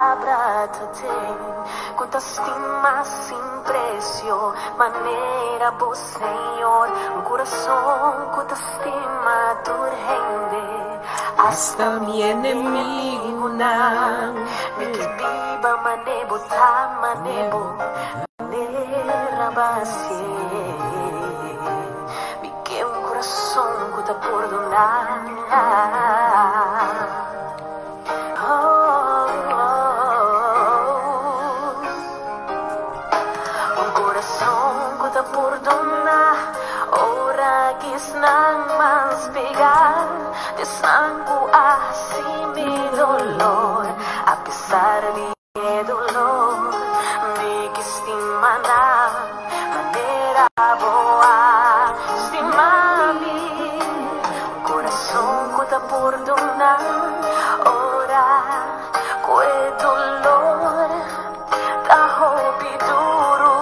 Palabra ta den ku ta stima sin presio manera bo Señor, un kurason ku ta stima tur hende, Hasta mi enemigunan. Mi ke biba mane bo ta, mane bo manera b'hasié. Mi ke un kurason ku ta pordoná. Un kurason ku ta pordoná ora kisnan mas pegá Esnan ku a hasi mi dolor Apesar di e dolor mi ke stima nan manera bo a stima mi. Un kurason ku ta pordoná ora ku e dolor ta hopi duru.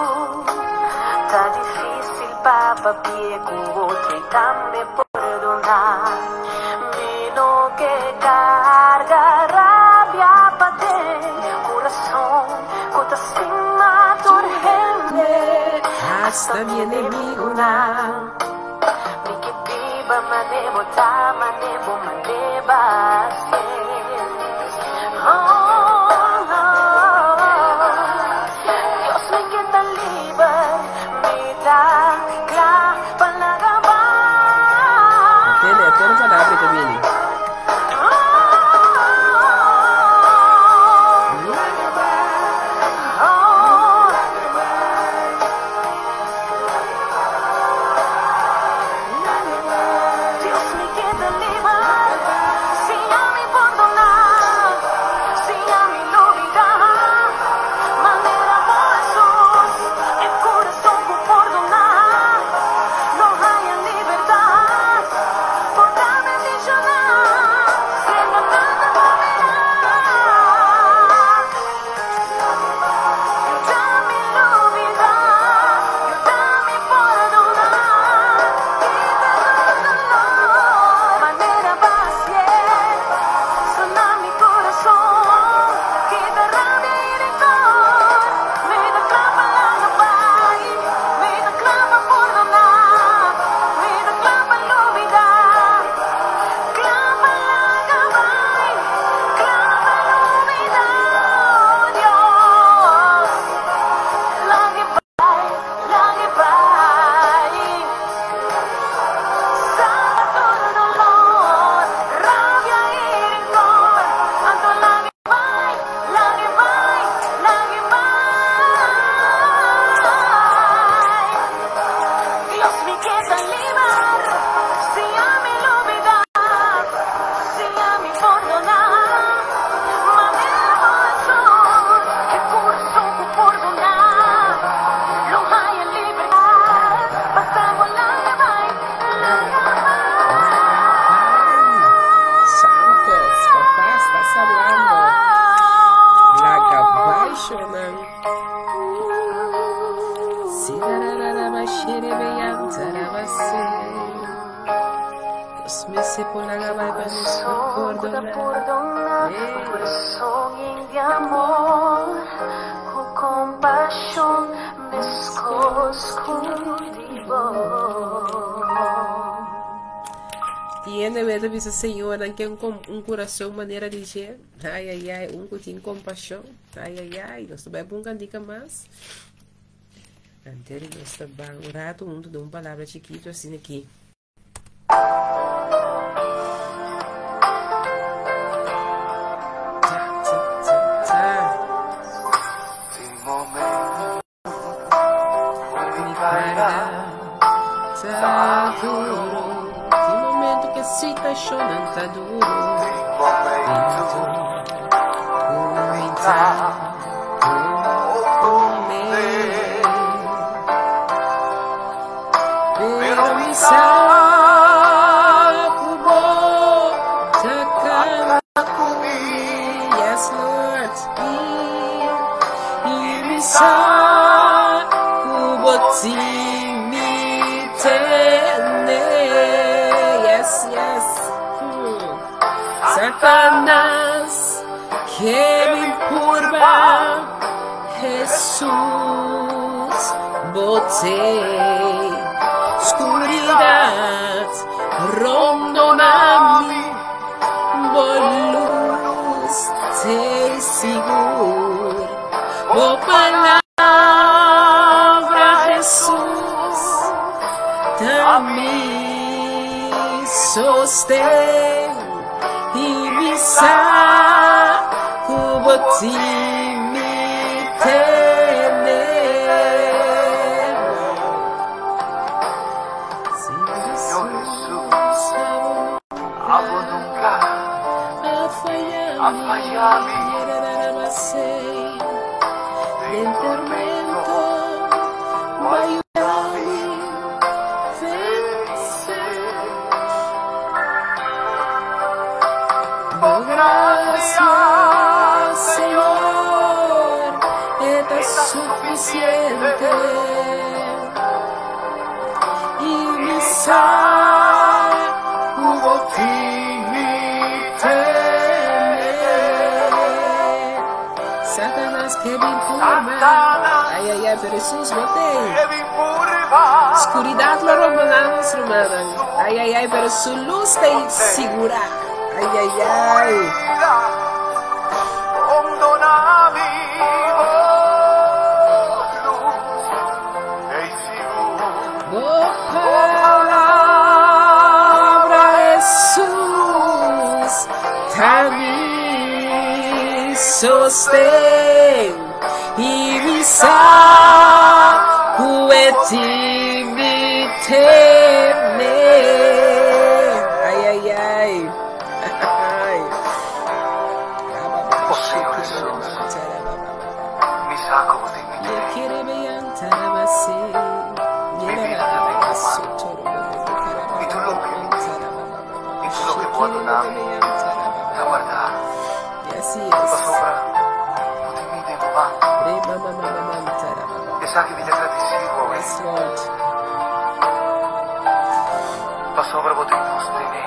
Ta difísil pa papia ku otro i tambe pordoná. Mi no ke karga rabia paden kurason ku ta stima tur hende, Hasta mi enemigunan. Mi ke biba mane bo ta, mane bo mane b'a ser. Oh, oh, Dios mi ke ta liber, mi ta kla pa laga Atende, atende palabra ta bini. bai. Laga bai, Oh, laga bai, laga bai, Dios mi ke ta liber, laga bai. si ami pordoná, si ami lubidá, manera bo Hesus, e kurason ku pordoná, lo haña libertat, por ta bendishoná, serka Tata bo mirá. Yuda mi lubidá, yuda mi pordoná, kita tur dolor, manera b'a hasié, sana mi kurason, kita rabia i renkor, mi ta kla pa laga bai, mi ta kla pa pordoná, mi ta kla pa lubidá, kla pa laga bai, kla pa lubidá, oh Dios, lag'e bai, lag'e bai. Sana tur dolor, rabia i renkor, anto lag'e bai, lag'e bai, lag'e bai. Dios mi ke ta liber, si ami lubidá, si ami pordoná, manera bo Hesus, e kurason ku pordoná, lo haña libertat, basta bo laga bai, laga Laga bai. Santos, papá, estás hablando. Laga bai, shonan. Sirarararabasherebeyantarabasse. Dios me sepo laga bai pa nos por Corazón ku ta pordoná. pordoná, un Hey. corazón yen di amor, ku kompashon meskos ku di bo. Tiene wet bisa Señor, nan ke un kurason manera di dje. Ai, ai, ai, un ku tin kompashon. Ai, ai, ai, nos ta bai pa un kantika mas. Antes di nos ta ban un rato huntu den un palabra chikitu asina aki. Ta, ta, ta, ta. Mi karga ta duru. Tin momento ku e situashonnan ta duru. Momento ku mi ta komprondé. Pero mi sa ku bo ta kana ku mi. Yes, Lord. I mi sa ku bo tin mi tene. Yes, yes. Satanas ke bin purba. Jesus, bo t'ei. Skuridat rondona mi, bo lus t'ei sigur. Bo palabra, Jesus, ta mi sosten i mi sa ku bo tin mi tene. Señor Jesús, abo nunka a faya mi. Den tormento, bo a yuda mi vense. Bo gracia, Señor, e ta suficiente. I mi sa ku bo tin mi tene. Satanas ke bin purba. Ay, ay, ay, pero Jesus bo t'ei. Skuridat lo rondoná nos, rumannan. Ay, ay, ay, pero su lus t'ei sigurá. Ay, ay, ay. Bo palabra, Jesus, ta mi sosten i mi sa ku e tin mi tene. Ay, ay, ay. Ay. Oh Señor Jesús, mi sa ku bo tin mi tene. Mi bida ta den bo man. I tur loke mi tin i tur loke bo a duna mi ta wardá pasobra bo tin mi den bo man. Esaki mi ta gradisí bo awe pasobra bo tin nos tene.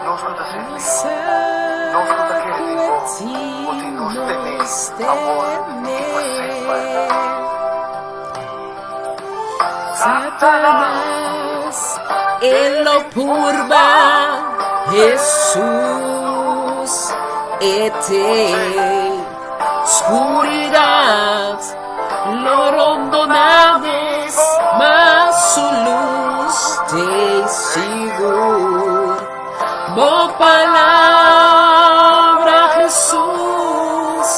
Nos ku ta sirbi bo, nos ku ta kere den bo, bo tin nos tene awor i pa semper. Satanas, e lo purba, Hesus, e t'ei. Skuridat lo rondona nos, ma su lus t'ei sigur. Bo palabra, Hesus,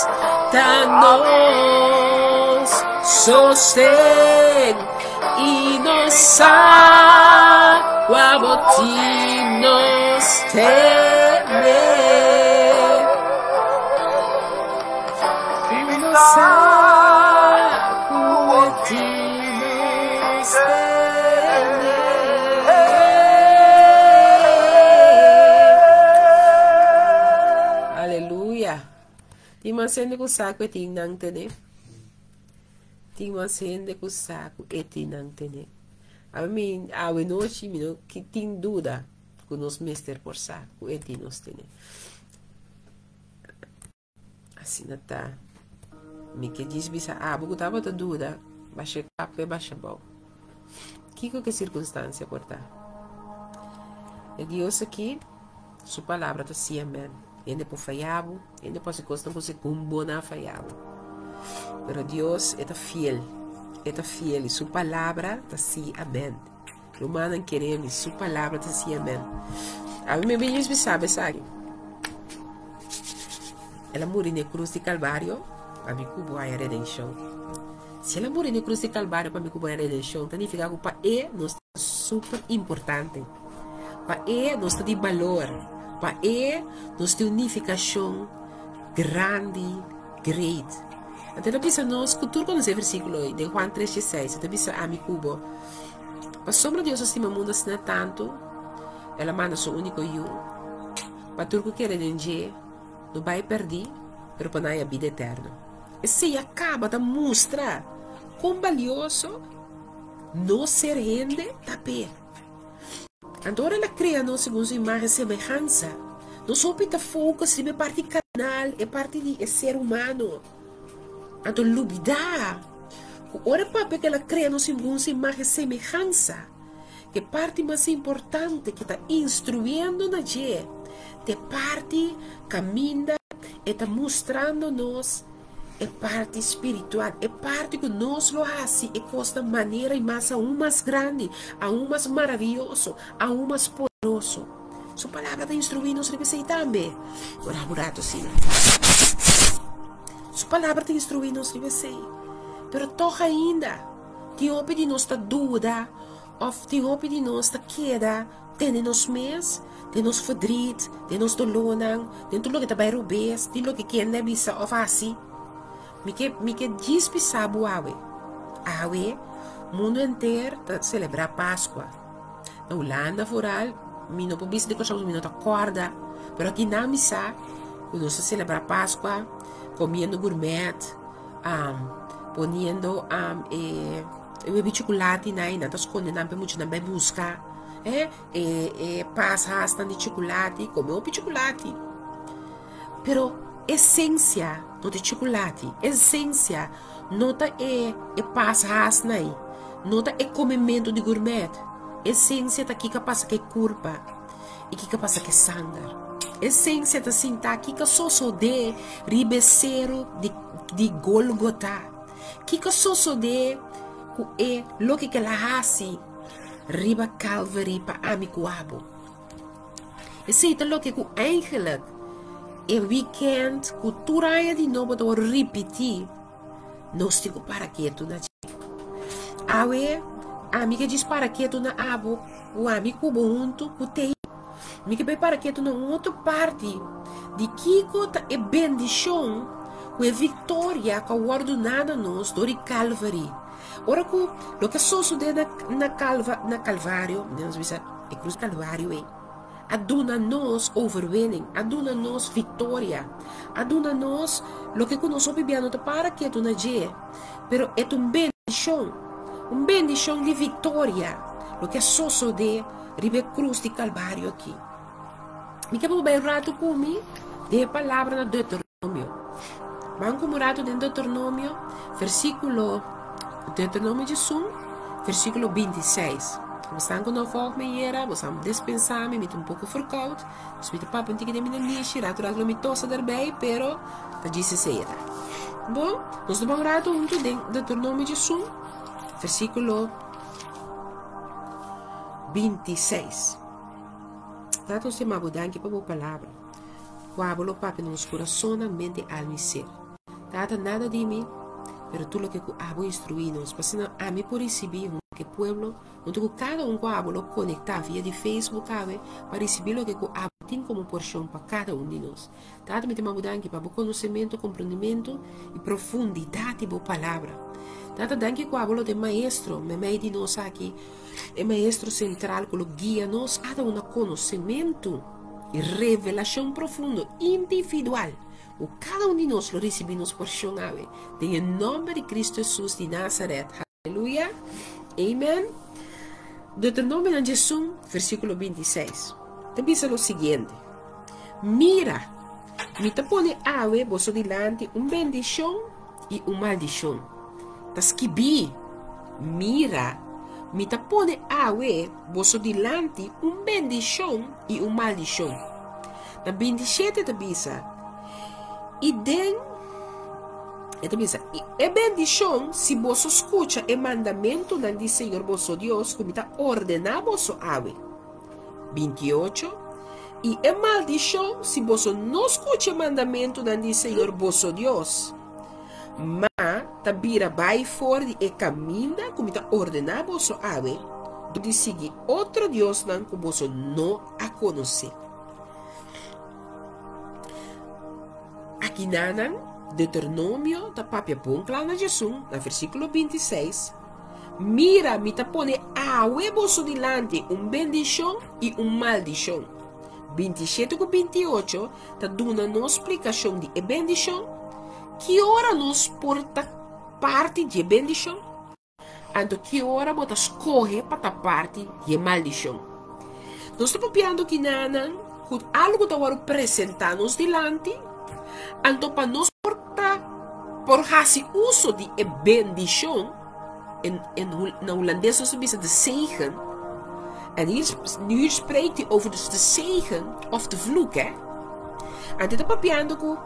ta nos sosten i nos sa kua bo tin nos tene. I nos sa ku bo tin nos tene. Aleluya. Tin mas hende ku sa ku e tin nan tene. Tin mas hende ku sa ku e tin nan tene. A mi awe nochi mi no tin duda ku nos mester por sa ku e tin nos tene. Asina ta. Mi ke djis bisa abo ku tabata duda, basha kap e basha bou. Kiko ke sirkunstansia por ta? E Dios aki, su palabra ta sí amen. Hende por faya bo, hende por hasi kosnan ku segun bo nan a faya bo. Pero Dios e ta fiel, e ta fiel i su palabra ta sí amen. Rumannan kere mi, su palabra ta sí amen. Ami mi bin bisa bo esaki. El a muri na e krus di Kalvario pa mi ku bo haya redenshon. Si el a muri na e krus di Kalvario pa mi ku bo haya redenshon, ta nifiká ku pa e nos ta super importante. Pa e nos ta di balor. Pa e nos tin un nifikashon grandi, great. Anto el a bisa nos ku tur konosé e versíkulo ei, den Juan tres dieseis, e ta bisa ami ku bo, Pasobra Dios a stima mundu asina tantu, el a manda su úniko Yu, pa tur ku kere den dje no bai pèrdí, pero pa nan haña bida eterno. Esei a kaba ta mustra kon balioso nos ser hende ta p'e. Anto ora el a krea nos segun su imágen i semehansa, nos hopi ta focus riba e parti karnal, e parti di e ser humano. Anto lubidá ku ora e papia ku el a krea nos segun su imágen i semehansa, ku e parti mas importante ku e ta instruyendo na dje ta e parti kaminda e ta mustrando nos e parti spiritual, e parti ku nos lo hasi e kosnan manera i mas aun mas grandi, aun mas maravioso, aun mas poderoso. Su palabra ta instruí nos riba esei tambe. Ora un rato asina. Su palabra ta instruí nos riba esei. Pero tog ainda, tin hopi di nos ta duda òf tin hopi di nos ta keda tene nos mes den nos verdriet, den nos dolónan, den tur loke ta bai robes, den loke kende a bisa òf hasi. Mi ke mi ke djis bisa bo awe. Awe, mundu henter ta selebrá Paskua. Na Hulanda foral, mi no por bisa di kòrsou pasobra mi no ta kòrda, pero akinan mi sa ku nos ta selebrá Paskua komiendo gurmèt, poniendo e webi chukulati nan i nan ta skonde nan pa e muchanan bai buska. E e pasasnan di chukulati, kome hopi chukulati. Pero esensia no ta e chukulati, esensia no ta e e pasasnan ei, no ta e komementu di gurmèt. Esensia ta kiko a pasa ku e kurpa i kiko a pasa ku e sanger. Esensia ta sinta kiko a sosodé riba e seru di di Golgota, kiko a sosodé ku e loke ku el a hasi. Riba Calvary pa ami ku abo. Esei ta loke ku eigenlijk e weekend ku tur aña di nobo ta wòrdu ripití, nos tin ku para ketu na dje. Awe, ami ke djis para ketu na abo ku ami ku bo huntu ku tei. Mi ke bai para ketu na un otro parti di kiko ta e bendishon ku e viktoria ku a wòrdu duna na nos dor di Calvary. Ora ku loke a sosodé na na Calva na Calvario, nos bisa e krus Calvario ei, a duna nos overwinning, a duna nos viktoria, a duna nos loke ku nos hopi bia no ta para ketu na dje, pero e ta un bendishon, un bendishon di viktoria, loke a sosodé riba e krus di Calvario aki. Mi ke pa bo bai un ratu ku mi den e palabra na Deuteronomio. Ban ku un ratu den Deuteronomio, versíkulo, Deuteronomio diesun, versíkulo bintiseis. Bo ku no volg mi ayera, bo sa dispensá mi, mi ta un poko verkoud, dus mi ta papia un tiki den mi nanishi, ratu ratu lo mi tosa derbei, pero ta djis esei e ta. Bon, nos ta ban un ratu huntu den Deuteronomio diesun, versíkulo bintiseis. Tata nos ta yama bo danki pa bo palabra. Kua bo lo papia na nos kurasonnan, mente, alma i ser. Tata, nada di mi, pero tur loke ku abo instruí nos, pa asina ami por risibí huntu ku e pueblo, huntu ku kada un ku abo lo konektá via di Facebook awe pa risibí loke ku abo tin komo porshon pa kada un di nos. Tata, mi ta manda bo danki pa bo konosementu, komprendimentu i profundidat di bo Palabra. Tata, danki ku abo lo ta e maestro meimei di nos aki, e maestro sentral ku lo guia nos kada un na konosementu. I revelashon profundo individual ku kada un di nos lo risibí nos porshon awe den e nòmber di Kristu Hesus di Nazaret. Aleluya. Amen. Deuteronomionan diesun, versíkulo bintiseis, ta bisa lo siguiente, Mira, mi ta pone awe boso dilanti un bendishon i un maldishon. Ta skibí, Mira, mi ta pone awe boso dilanti un bendishon i un maldishon. Na bintishete ta bisa, I den, e ta bisa, i e bendishon si boso skucha e mandamentunan di Señor boso Dios ku mi ta ordená boso awe. Bintiocho, I e maldishon si boso no skucha e mandamentunan di Señor boso Dios, ma ta bira bai for di e kaminda ku mi ta ordená boso awe, dor di sigui otro diosnan ku boso no a konosé. Akinanan, Deuteronomio ta papia bon kla na Jesun, na versíkulo bintiseis, Mira, mi ta pone awe boso dilanti un bendishon i un maldishon. Bintishete ku bintiocho ta duna nos splikashon di e bendishon, ki ora nos por ta parti di e bendishon, anto ki ora bo ta skohe pa ta parti di e maldishon. Nos ta papiando kinanan ku algu ta wòrdu presentá nos dilanti, anto pa nos por ta. por hasi uso di e bendishon, en, en, na hulandes nos ta bisa de zegen, en hier, hier spreekt hij over dus de zegen of de vloek, hè. Anto e ta papiando ku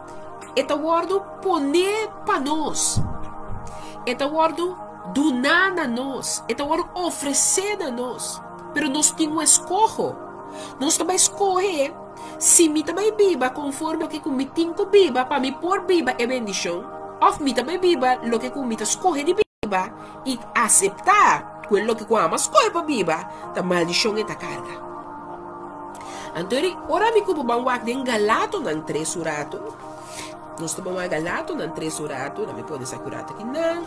e ta wòrdu poné pa nos, e ta wòrdu duná na nos, e ta wòrdu ofresé na nos, pero nos tin un eskoho. Nos ta bai skohe si mi ta bai biba konforme loke ku mi tin ku biba pa mi por biba e bendishon òf mi ta bai biba loke ku mi ta skohe di biba i aseptá ku e loke ku ami a skohe pa biba ta maldishon e ta karga. Anto ora mi ku bo ban wak den Galatonan tres un ratu, nos ta ban wak Galatonan tres un ratu, na mi pone esaki un ratu akinan,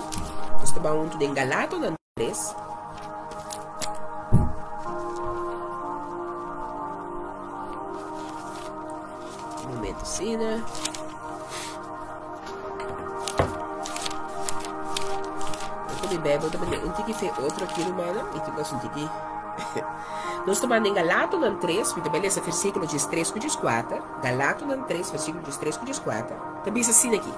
nos ta ban huntu den Galatonan tres. Un momento asina. Ku mi Bijbel ta bende un tiki fe otro aki, rumannan, i tin un tiki. Nos ta manda den Galatonan 3, mi ta bai lesa versíkulo 13 ku 14. Galatonan 3, versíkulo 13 ku 14. Ta bisa asina aki.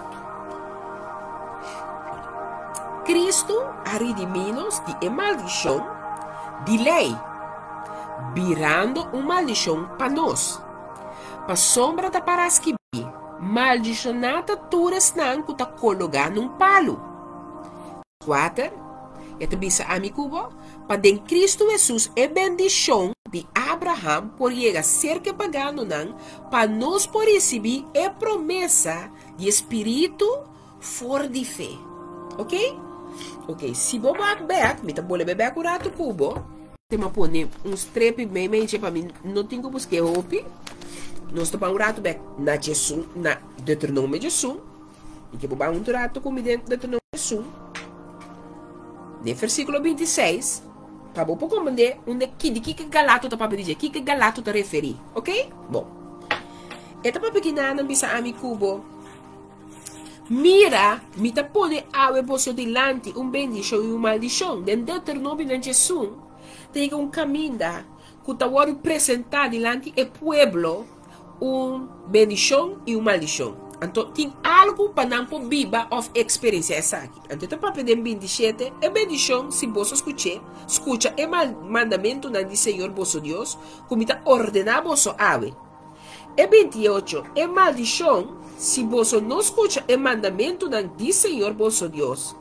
Kristu a redimí nos di e maldishon di lei, birando un maldishon pa nos. Pasobra ta para skibí, Maldishoná ta tur esnan ku ta kologá na un palu. Kuater, E ta bisa ami ku bo, pa den Kristu Hesus e bendishon di Abraham por yega serka e paganonan, pa nos por risibí e promesa di e Spiritu for di fe. Ok? Ok, si bo wak bek, mi ta bolbe bek un ratu ku bo. Te mi a pone un strepi meimei dje pa mi no tin ku busk'é hopi. Nos ta ban un ratu bek na Djesun, na Deuteronomio Djesun. I ke bo ban un ratu ku mi den Deuteronomio Djesun, den versíkulo 26, pa bo por komprendé unda ki, di kiko Galato ta papia di dje, kiko Galato ta referí. Ok? Bon. E ta papia ki nan a bisa ami ku bo. Mira, mi ta pone awe boso dilanti un bendishon i un maldishon. Den Deuteronomionan djesun ta yega un kaminda ku ta wòrdu presentá dilanti e pueblo un bendishon i un maldishon. Anto tin algu pa nan por biba òf eksperensiá esaki. Anto e ta papia den 27, E bendishon si boso skuch'é, skucha e mandamentunan di Señor boso Dios, ku mi ta ordená boso awe. E 28 E maldishon si boso no skucha e mandamentunan di señor boso Dios,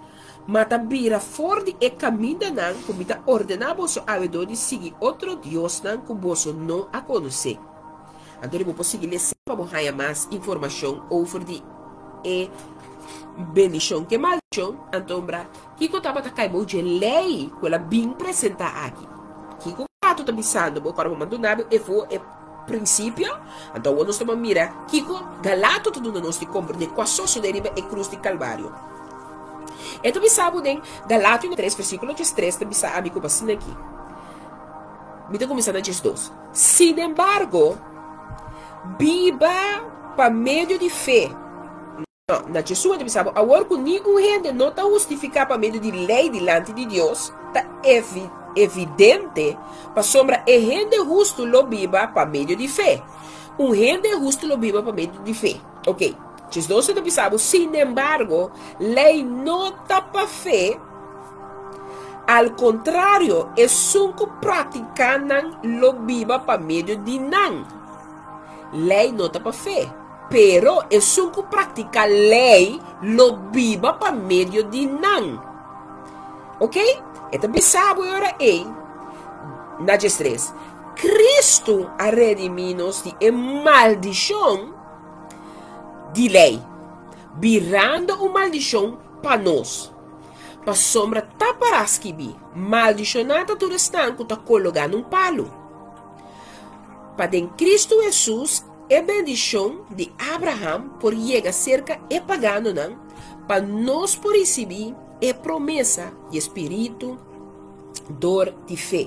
ma ta bira for di e kamindanan ku mi ta ordená boso awe dor di sigui otro diosnan ku boso no a konosé. Anto bo por sigui lesa pa bo haña mas informashon over di e bendishon ku e maldishon. Antombra, kiko tabata kai bou dje lei ku el a bin presentá aki? Kiko Gato ta bisando bo? Kòrda bo manda un e for e. Prinsipio, anto awor nos ta ban mira kiko Galato ta duna nos di komprendé kua sosodé riba e krus di Kalvario. E ta bisa bo den Galatio 3 versíkulo 13 ta bisa ami ku asina aki. Mi ta kuminsá na 12. Sinembargo, biba pa medio di fe. No, na Jesús ta bisa bo, awor ku ningun hende no ta hustifiká pa medio di lei dilanti di Dios, ta evidente, pasobra e hende hustu lo biba pa medio di fe. Un hende hustu lo biba pa medio di fe. Ok, 12 ta bisa bo, sinembargo, lei no ta pa fe, al kontrario, esun ku praktiká nan lo biba pa medio di nan. Lei no ta pa fe. Pero esun ku praktiká lei lo biba pa medio di nan. Ok? E ta bisa bo e ora ei, na 13, Kristu a redimí nos di e maldishon di lei, birando un maldishon pa nos. Pasobra ta pará skibí, Maldishoná ta tur esnan ku ta kologá na un palu. Pa den Kristu Hesus E bendishon di Abraham por yega serka e paganonan pa nos por risibí e promesa di e Spiritu dor di fe.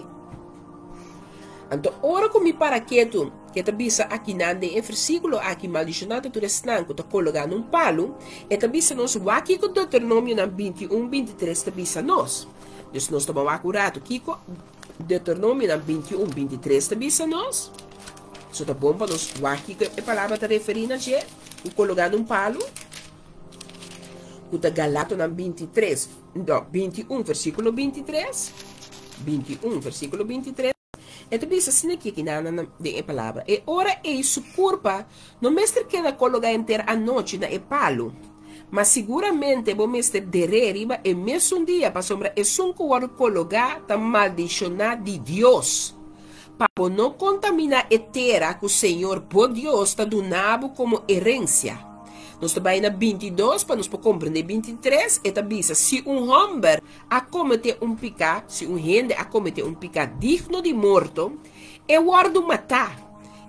Anto ora ku mi para ketu, ke ta bisa akinan den e versíkulo aki, Maldishoná ta tur esnan ku ta kologá na un palu, e ta bisa nos wak kiko Deuteronomionan 21, 23 ta bisa nos. Dus nos ta ban wak un ratu kiko Deuteronomionan 21, 23 ta bisa nos. So ta bon pa nos wak kiko e palabra ta referí na dje, ku kologá na un palu. ku ta Galatonan 23, no, 21, versíkulo 23, 21, versíkulo 23, e ta bisa asina aki akinan den e palabra, E ora ei su kurpa no mester keda kologá henter anochi na e palu, ma siguramente bo mester der'é riba e mesun dia, pasobra esun ku wòrdu kologá ta maldishoná di Dios. Pa bo no kontaminá e tera ku señor bo Dios ta duna bo komo herensia. Nos ta bai na 22 pa nos por komprendé 23, e ta bisa, Si un hòmber a kometé un piká, si un hende a kometé un piká digno di morto, e wòrdu matá,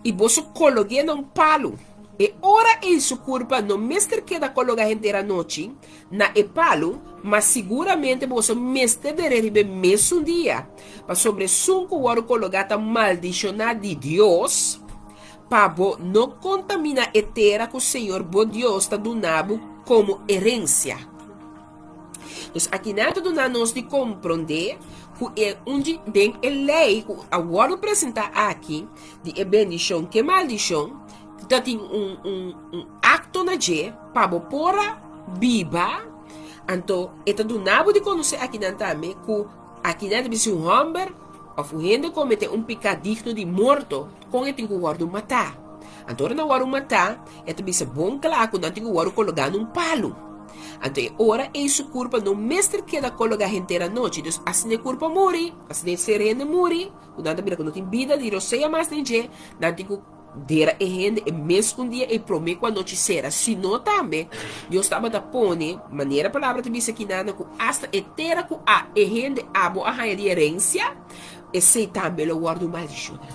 i boso kolog'é na un palu. E ora ei su kurpa no mester keda kologá henter anochi na e palu, ma siguramente boso mester der'é riba e mesun dia, pasobra esun ku wòrdu kologá ta maldishoná di Dios, pa bo no kontaminá e tera ku señor bo Dios ta duna bo komo herensia. Dus akinan ta duna nos di komprondé ku e un di den e lei ku a wòrdu presentá aki di e bendishon ku e maldishon ta tin un un un akto na dje pa bo por a biba. Anto e ta duna bo di konosé akinan tambe ku akinan ta bisa si un hòmber òf un hende kometé un piká digno di morto kon e tin ku wòrdu matá. Anto ora nan wòrdu matá e ta bisa bon kla ku nan tin ku wòrdu kologá na un palu. Anto e ora ei su kurpa no mester keda kologá henter anochi. Dus asina e kurpa muri, asina e ser hende muri, ku nan ta mira ku no tin bida ni rosea mas den dje, nan tin ku dera e hende e mes un dia ei promé ku anochi sera. Si no tambe, Dios tabata pone, manera e palabra ta bisa kinan, ku asta e tera ku a e hende abo a haña di herensia, esei tambe lo wòrdu maldishoná.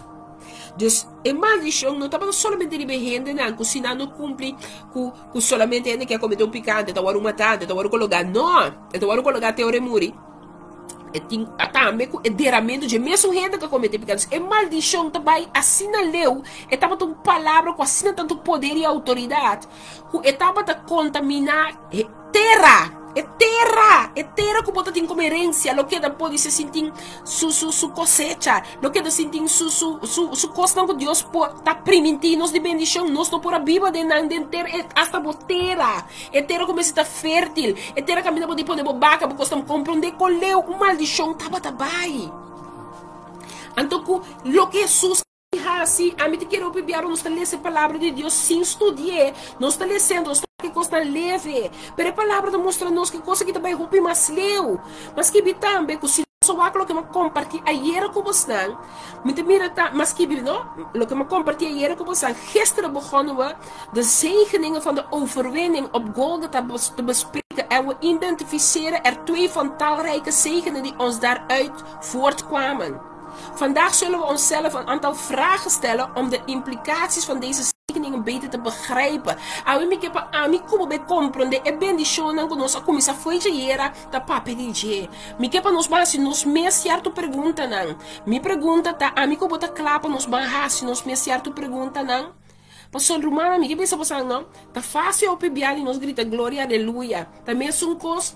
Dus e maldishon no tabata solamente riba e hendenan ku si nan no kumpli ku ku solamente hende ke a komete un piká anto e ta wòrdu matá, anto e ta wòrdu kologá. No! E ta wòrdu kologá te ora e muri. E tin tambe ku e deramentu dje mesun hende ku a komete piká. Dus e maldishon ta bai asina leu, e tabata un palabra ku asina tantu poder i outoridat, ku e tabata kontaminá tera. E tera, e tera ku bo ta tin komo herensia lo keda podise sin tin su su su kosecha, lo keda sin tin su su su su kosnan ku Dios por ta primintí nos di bendishon. Nos no por a biba den nan den tera, e asta bo tera, e tera ku mester ta fértil, e tera kaminda bo di pone bo baka, bo kosnan. Komprondé kon leu un maldishon tabata bai. Anto ku loke Hesus. Hasi, ami ta kere hopi biaha nos ta lesa e palabra di Dios sin studi'é. Nos ta lesendo, nos ta wak e kosnan leve, pero e palabra ta mustra nos ku e kos aki ta bai hopi mas leu. Ma skibi tambe ku si nos a wak loke mi a kompartí ayera ku bosnan, mi ta mira ta, ma skibi, no, loke mi a kompartí ayera ku bosnan, gisteren begonnen we de zegeningen van de overwinning op Golgotha te bespreken en we identificeren er twee van talrijke zegenen die ons daaruit voortkwamen. Vandaag zullen we onszelf een aantal vragen stellen om de implicaties van deze zegeningen beter te begrijpen. Awe mi ke pa ami ku bo bay comprende e bendicionnan ku nos a cuminsa fo'i djayera ta papia di dje. Mi ke pa nos ban haci nos mes cierto preguntanan. Mi pregunta ta, ami ku bo ta cla pa nos ban haci nos mes cierto preguntanan? Pasobra rumannan, mi ke bisa bosan no, ta facil hopi bia di nos grita gloria aleluya. Ta mesun cos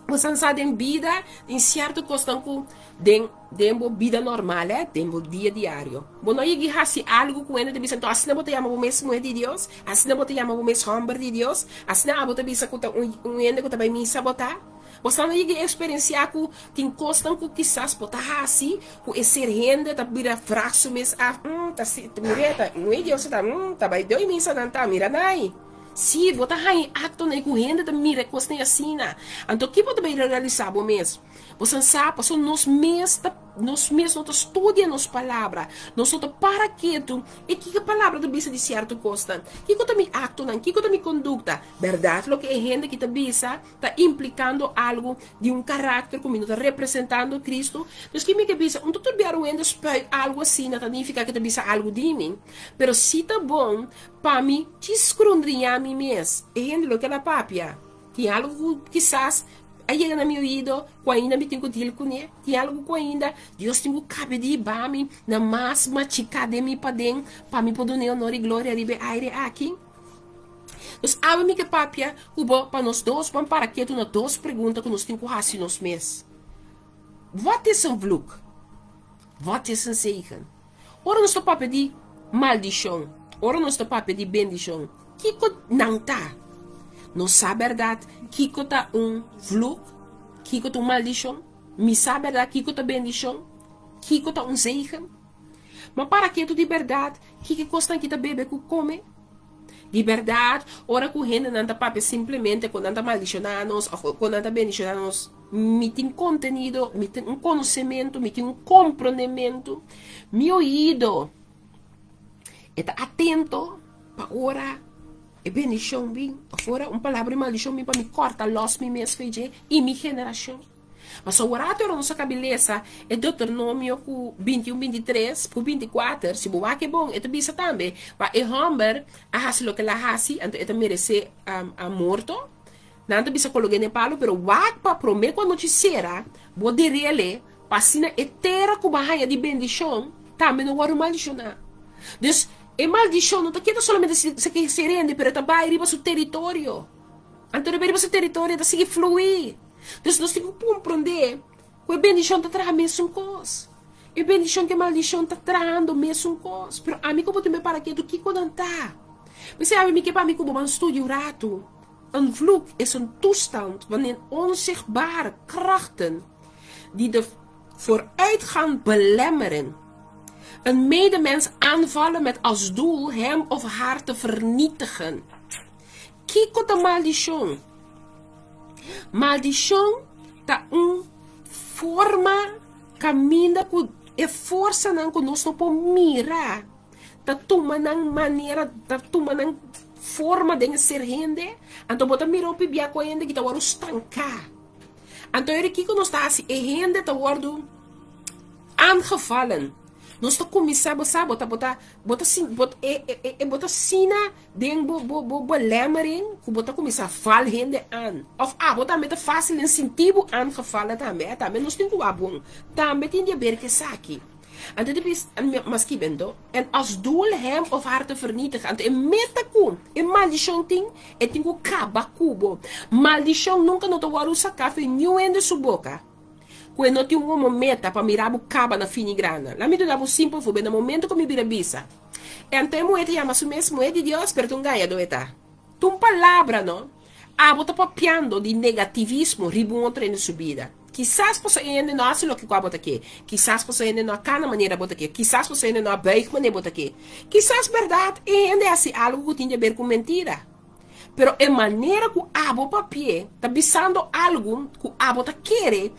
bosan sa den bida, tin cierto cosnan ku Den den bo bida normal eh, den bo dia diario. Bo no yegi hasi algu ku hende ta bisa, anto asina bo ta yama bo mes muher di Dios? Asina bo ta yama bo mes homber di Dios? Asina abo ta bisa ku ta un un hende ku ta bai misa bo ta? Bo sa no yegi eksperensiá ku tin kosnan ku kisas bo ta hasi ku e ser hende ta bira frag su mes af, mm, ta si, mira ta muher di Dios ta, mm, ta bai doi misa nan ta, mira nai. Sí, bo ta haña e aktonan ku hende ta mira e kosnan asina. Anto ki bo ta bai realisá bo mes? Bo san sa pasobra nos mes ta nos mes no ta studia nos palabra, nos no ta para ketu e kiko e palabra ta bisa di sierto kosnan. Kiko ta mi aktonan? Kiko ta mi kondukta? Bèrdat loke e hende aki ta bisa ta implikando algu di un karakter ku mi no ta representando Kristu? Dus ki mi ke bisa? Un ta turbiar un hende spuit algu asina ta nifiká ku e ta bisa algu di mi. Pero si ta bon pa mi djis skrundriñá mi mes e hende loke el a papia. Tin algu ku kisas a yega na mi oido ku ainda mi tin ku deal kuné? Tin algu ku ainda Dios tin ku kabe di hiba mi na mas machiká den mi paden pa mi por dun'é honor i gloria riba e aire aki? Dus awe mi ke papia ku bo pa nos dos ban para ketu na dos pregunta ku nos tin ku hasi nos mes. Wat is een vloek? Wat is een zegen? Ora nos ta papia di maldishon, ora nos ta papia di bendishon, kiko nan ta? Nos sa bèrdat kiko ta un vluk, kiko ta un maldishon. Mi sa bèrdat kiko ta bendishon, kiko ta un zegen. Ma para ketu di bèrdat kiko e kosnan ki ta bebe ku kome. Di bèrdat, ora ku hendenan ta papia simplemente ku nan ta maldishoná nos òf ku nan ta bendishoná nos, mi tin kontenido, mi tin un konosementu, mi tin un komprondementu. Mi oido e ta atento pa ora e bendishon bin òf ora un palabra di maldishon bin pa mi kòrta lòs mi mes for dje i mi generashon. Pasobra ora ora nos a kabi lesa e Deuteronomio ku 21, 23 ku 24, si bo wak e bon, e ta bisa tambe, pa e hòmber a hasi loke el a hasi, anto e ta meresé a morto. Nan ta bisa kolog'é den palu, pero wak pa promé ku anochi sera, bo derel'e, pa asina e tera ku bo a haña di bendishon tambe no wòrdu maldishoná. Dus, e maldishon no ta keda solamente si se rende, pero e ta bai riba su teritorio. Anto riba riba su teritorio e ta sigui fluí. Dus nos tin ku komprondé ku e bendishon ta traha mesun kos. E bendishon ku e maldishon ta trahando mesun kos. Pero ami ku bo tin prepara ketu kiko nan ta. P'esei ami mi ke pa mi ku bo ban studia un ratu. Een vloek is een toestand wanneer onzichtbare krachten die de vooruitgang belemmeren, een medemens aanvallen met als doel hem of haar te vernietigen. Kiko ta maldishon? Maldishon ta un forma kaminda ku e forsanan ku nos no por mira ta tuma nan manera, ta tuma nan forma den e ser hende. Anto bo ta mira hopi bia ku hende ki ta wòrdu stanká. Anto eri kiko nos ta hasi? E hende ta wòrdu aangevallen. Nos ta kuminsá, bo sa, bo ta, bo ta, bo ta, bo, e, e, e, bo ta sina Den bo bo bo belemmering ku bo ta kuminsá val hende an. Òf abo tambe ta fásil den sinti bo aangevallen tambe. E tambe nos tin ku wak bon. Tambe tin di haber ku esaki. Anto di bis maski bento en als doel hem of haar te vernietigen. Anto e meta ku e maldishon tin, e tin ku kaba ku bo. Maldishon nunka no ta wòrdu saká for niun hende su boka. Ku e no tin un komo meta pa mira bo kaba na fini grana. Laat mi duna bo un simpel voorbeeld. Na momento ku mi bira bisa. Anto e muhé ta yama su mes muhé di Dios, pero ta un gañadó e ta. Ta un palabra, no? Abo ta papiando di negativismo riba un otro hende su bida. Kisas pasobra e hende no a hasi loke ku abo ta ke. Kisas pasobra e hende no a kana manera abo ta ke. Kisas pasobra e hende no a buig manera bo ta ke. Kisas bèrdat e hende a hasi algu ku tin di aber ku mentira. Pero e manera ku abo papi'é ta bisando algu ku abo ta kere.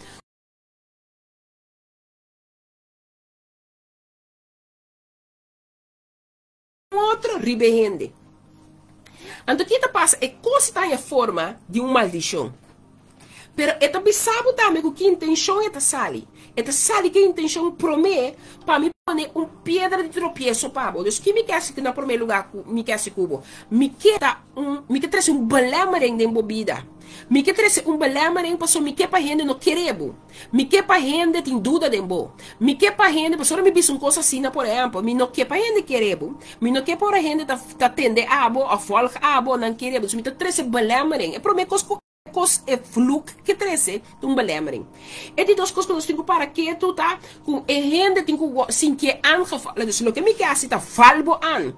Otro riba e hende. Anto ki ta pasa? E kos ta haña forma di un maldishon. Pero e ta bisa bo tambe ku ki intenshon e ta sali. E ta sali ku e intenshon promé pa mi pone un piedra di tropieso pa bo. Dus ki mi ke hasi na promé lugá ku mi ke hasi ku bo? Mi ke ta un, mi ke trese un belemmering den bo bida. Mi ke trese un belemmering pasobra mi ke pa hende no kere bo. Mi ke pa hende tin duda den bo. Mi ke pa hende, pasobra mi bisa un kos asina, por ehèmpel, mi no ke pa hende kere bo, mi no ke pa ora hende ta ta tende abo òf vòlg abo, nan kere bo. Dus mi ta trese belemmering. E promé kos ku kos e vloek ke trese ta un belemmering. E di dos kos ku nos tin ku para ketu ta ku e hende tin ku sintié aangevallen. Dus loke mi ke hasi ta val bo aan.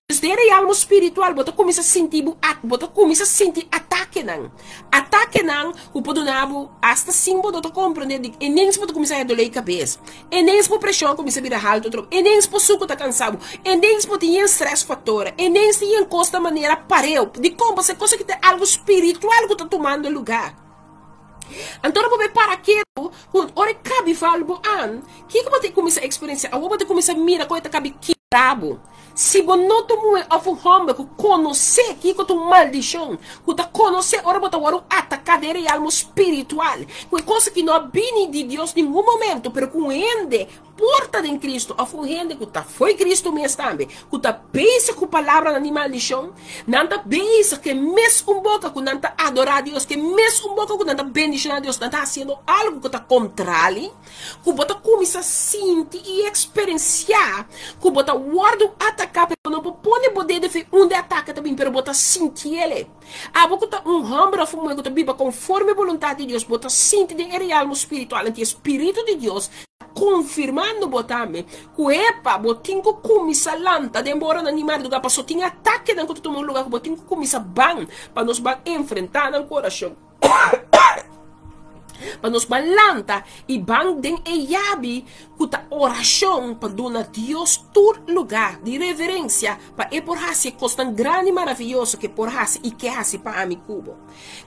Dus den realmo spiritual bo ta kuminsá sinti bo bo ta kuminsá sinti atakenan. Atakenan ku por duna bo asta sin bo no ta komprendé di ineens bo ta kuminsá haña dolé di kabes. Ineens bo preshon a kuminsá bira haltu atrobe. Ineens bo suku ta kansa bo. Ineens bo tin yen stress faktoren. Ineens tin yen kos ta manera pareu. Dikon? Pasobra e kos aki ta algu spiritual ku ta tumando lugá. Anto ora bo bai para ketu ku ora e kabi val bo an, kiko bo ta kuminsá eksperensiá? Awor bo ta kuminsá mira kon e ta kabi kibra bo. Si bo no ta un muhé òf un hòmber ku konosé kiko ta un maldishon, ku ta konosé ora bo ta wòrdu ataká den realmo spiritual, ku e kos aki no a bini di Dios ningun momento, pero ku un hende Por ta den Cristo of un hende cu ta fo'i Cristo mes tambe, cu ta bezig cu palabranan di maldicion, nan ta bezig cu e mes un boca cu nan ta adora Dios, cu e mes un boca cu nan ta bendiciona Dios, nan ta haciendo algo cu ta contrali, cu bo ta cuminsa sinti y experiencia cu bo ta wordo ataca, pero bo no por pone bo dedo fi unda e ataque ta bin, pero bo ta sintiele. Abo cu ta un homber of un muher cu ta biba conforme e boluntad di Dios, bo ta sinti den e realmo spiritual, anto e Spiritu di Dios. Konfirmando bo tambe ku epa bo tin ku kuminsá lanta den bo oranan di mardugá paso tin atakenan ku ta tuma un lugá ku bo tin ku kuminsá ban pa nos ban enfrentá nan ku orashon. Pa nos ban lanta i ban den e yabi ku ta orashon pa duna Dios tur lugá di reverensia pa e por hasi e kosnan grandi i maravioso ku e por hasi i ke hasi pa ami ku bo.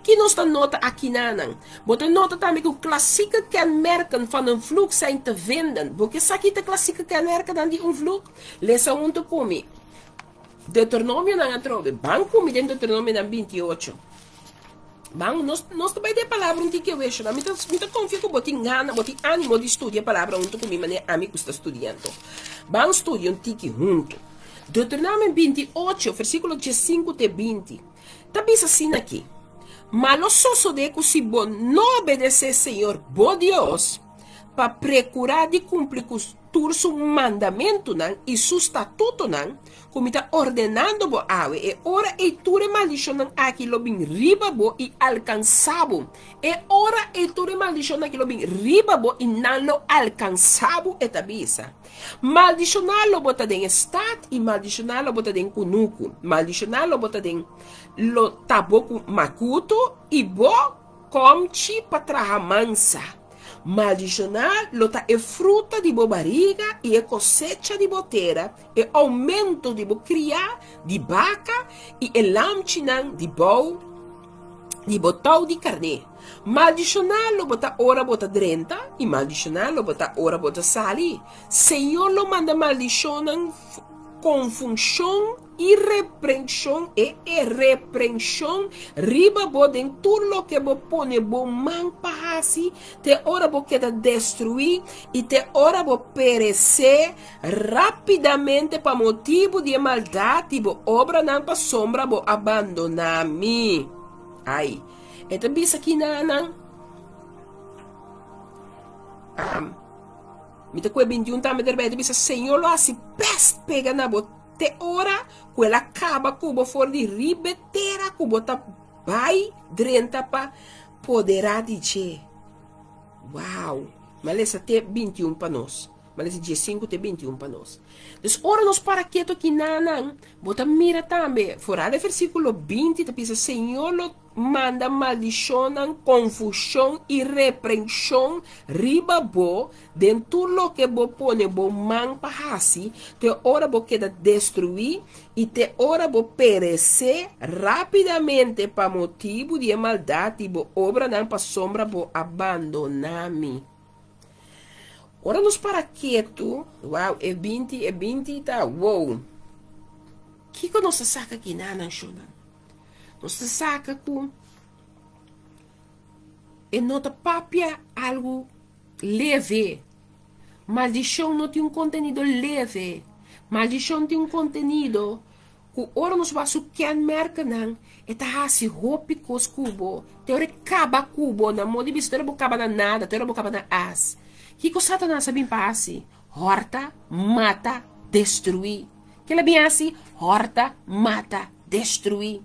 Ki nos ta nota akinanan? Bo ta nota tambe ku klassieke kenmerken van een vloek zijn te vinden. Bo ke sa ki ta klassieke kenmerkennan di un vloek? Lesa huntu ku mi Deuteronomionan atrobe. Ban ku mi den Deuteronomionan 28. Ban, nos, nos ta bai den e palabra un tiki awe, shona. Mi ta, mi ta konfia ku bo tin gana, bo tin animo di studia e palabra huntu ku mi manera ami ku sta studiando. Ban studia un tiki huntu. Deuteronomio 28, versíkulo 15 te 20. Ta bisa asina aki, Ma lo sosodé ku si bo no obedesé Señor bo Dios, pa prekurá di kumpli ku tur su mandamentunan i su statutonan ku mi ta ordenando bo awe, e ora ei tur e maldishonnan aki lo bin riba bo i alkansá bo. E ora ei tur e maldishonnan aki lo bin riba bo i nan lo alkansá bo, e ta bisa. Maldishoná lo bo ta den e stat i maldishoná lo bo ta den kunuku. Maldishoná lo bo ta den lo ta bo ku makutu i bo kòmchi pa traha mansa. Maldishoná lo ta e fruta di bo bariga i e kosecha di bo tera, e oumento di bo kriá di baka i e lamchinan di bou di bo tou di karné. Maldishoná lo bo ta ora bo ta drenta, i maldishoná lo bo ta ora bo ta sali. Señor lo manda maldishonnan, konfunshon i reprenshon, e e reprenshon, riba bo den tur loke bo pone bo man pa hasi, te ora bo keda destruí i te ora bo peresé rápidamente pa motibu di e maldat di bo obranan pasobra bo a bandoná mi. Ai, e ta bisa kinanan, um, mi ta kue 21 tambe derbij, e ta bisa, Señor lo hasi pest pega na bo te ora ku el a kaba ku bo for di riba e tera ku bo ta bai drenta pa poderá di dje. Wow! Mi a lesa te 21 pa nos. Mi a lesa 15 te 21 pa nos. Dus ora nos para ketu aki nanan, bo ta mira tambe, foral e versíkulo 20 ta bisa, Señor lo manda maldishonnan, konfushon i reprenshon riba bo den tur loke bo pone bo man pa hasi, te ora bo keda destruí i te ora bo peresé rápidamente pa motibu di e maldat di bo obranan pasobra bo a bandoná mi. Ora nos para ketu, wow, e 20, e 20 ta wow. Kiko nos ta saka kinanan, shonnan? Nos ta saka ku e no ta papia algu leve. Maldishon no tin un kontenido leve. Maldishon tin un kontenido Ku ora nos wak su kenmerkennan, e ta hasi hopi kos ku bo. Te ora e kaba ku bo, na modo di bisa, te ora bo kaba na nada, te ora bo kaba na as. Kiko Satanas a bin pa hasi? Hòrta, mata, destruí. Kila bin hasi? Hòrta, mata, destruí.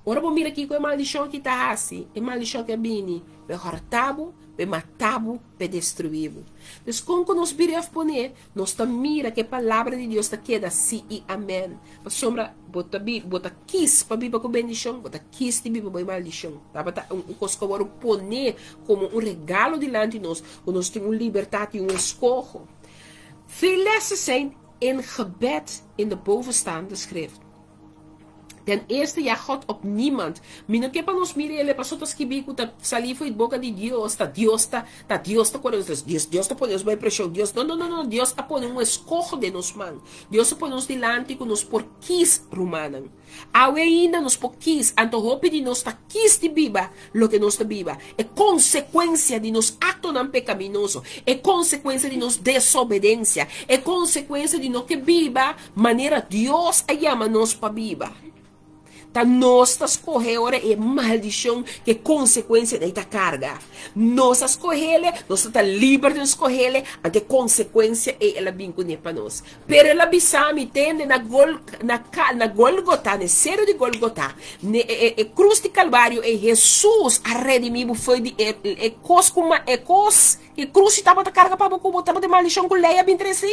Ora bo mira kiko e maldishon aki ta hasi, e maldishon aki a bini pa e hòrta bo, pa e mata bo, pa e destruí bo. Dus kon ku nos bira òf pone, Nos ta mira ku e Palabra di Dios ta keda sí i amèn. Pasobra bo ta bi, bo ta kis pa biba ku bendishon, bo ta kis di biba bo e maldishon. Tabata un kos ku a wòrdu poné komo un regalo dilanti nos, ku nos tin un libertat i un eskoho. Veel lessen zijn in gebed in de bovenstaande schrift. Ten eerste jaag God op niemand. Mi no ke pa nos mira el e paso ta skibi ku ta sali for di boka di Dios, ta Dios ta, ta Dios ta kore nos, Dios, Dios ta pone nos bai preshon, Dios, no, no, no, no, Dios a pone un eskoho den nos man. Dios a pone nos dilanti ku nos por kis, rumannan. Awe ainda nos por kis, anto hopi di nos ta kis di biba loke nos ta biba, e konsekuensia di nos aktonan pekaminoso, e konsekuensia di nos desobedensia, e konsekuensia di no ke biba manera Dios a yama nos pa biba. Ta nos ta skohe ora e maldishon ku e konsekuensia ei ta karga. Nos a skohele, nos ta ta liber den skohele, anto e konsekuensia ei el a bin kuné pa nos. Pero el a bisa mi, Tende, na Gol, na Ka, na Golgota, na e seru di Golgota, na e, e, e krus di Kalvario ei, Hesus a redimí bo fo'i di e, e kos ku ma, e kos E krus si tabata karga pa bo ku bo tabata maldishon ku lei a bin trese.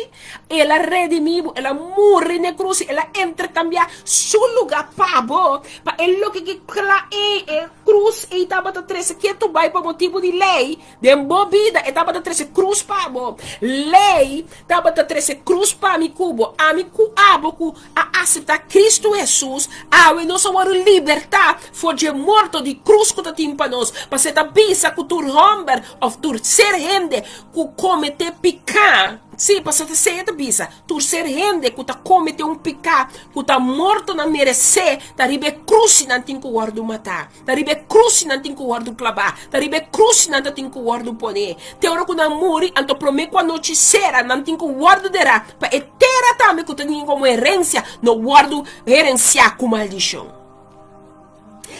El a redimí bo, el a muri na e krus, el a interkambiá su lugá pa bo, pa e loke ki kla ei, e krus ei tabata trese ketu bai pa motibu di lei den bo bida, e tabata trese krus pa bo. Lei tabata trese krus pa mi ku bo, ami ku abo ku a aseptá Kristu Hesus, awe nos a wòrdu libertá for dje morto di krus ku ta tin pa nos, pasé ta bisa ku tur hòmber òf tur ser hende ku kometé piká, sí, pasó ta esei e ta bisa, tur ser hende ku ta kometé un piká ku ta morto nan meresé, ta riba e krus si nan tin ku wòrdu matá, ta riba e krus si nan tin ku wòrdu klabá, ta riba e krus si nan ta tin ku wòrdu poné. Te ora ku nan muri, anto promé ku anochi sera, nan tin ku wòrdu derá, pa e tera tambe ku ta tin komo herensia no wòrdu herensiá ku maldishon.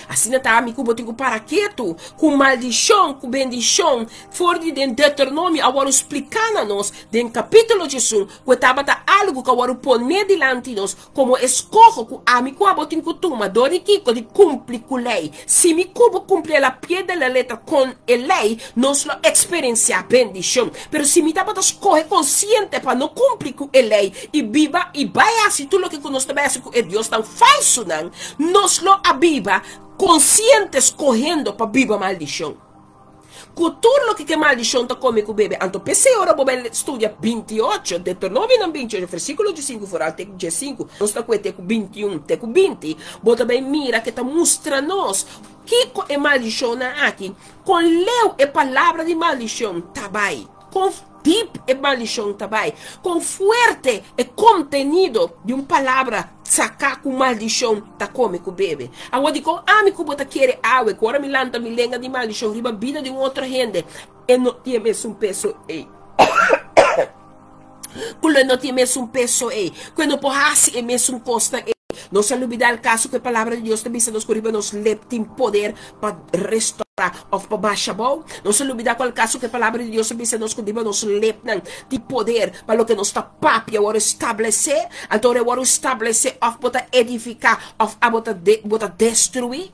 Asina ta ami ku bo tin ku para ketu ku maldishon ku bendishon for di den Deuteronomio a wòrdu spliká na nos den kapítulo diesun ku e tabata algu ku a wòrdu poné dilanti nos komo eskoho ku ami ku abo tin ku tuma dor di kiko di kumpli ku lei. Si mi ku bo kumpli a la pie de la letra kon e lei nos lo eksperensiá bendishon. Pero si mi tabata skohe konsiente pa no kumpli ku e lei i biba i bai hasi tur loke ku nos ta bai hasi ku e diosnan falsunan, nos lo a biba konsiente skohendo pa biba maldishon. Ku tur loke ku e maldishon ta kome ku bebe. Anto p'esei ora bo bai studia 28, Deuteronomionan 28, versíkulo diesinku foral te ku diesinku, nos ta kue te ku 21 te ku 20, bo ta bai mira ke ta mustra nos kiko e maldishonnan aki, kon leu e palabra di maldishon ta bai. Kon dip e maldishon ta bai, kon fuerte e kontenido di un palabra saká ku maldishon ta kome ku bebe. Awor dikon ami ku bo ta kere awe ku ora mi lanta mi lenga di maldishon riba bida di un otro hende e no tin e mesun peso ei? Ku lo e no tin e mesun peso ei, ku e no por hasi e mesun kosnan ei? Nos a lubidá el kaso ku e Palabra di Dios ta bisa nos ku riba nos lep tin poder pa restorá òf pa basha abou. Nos a lubidá ku el kaso ku e Palabra di Dios ta bisa nos ku riba nos lepnan tin poder pa loke nos ta papia wòrdu establesé. Anto ora e wòrdu establesé òf bo ta edifiká òf abo ta bo ta destruí.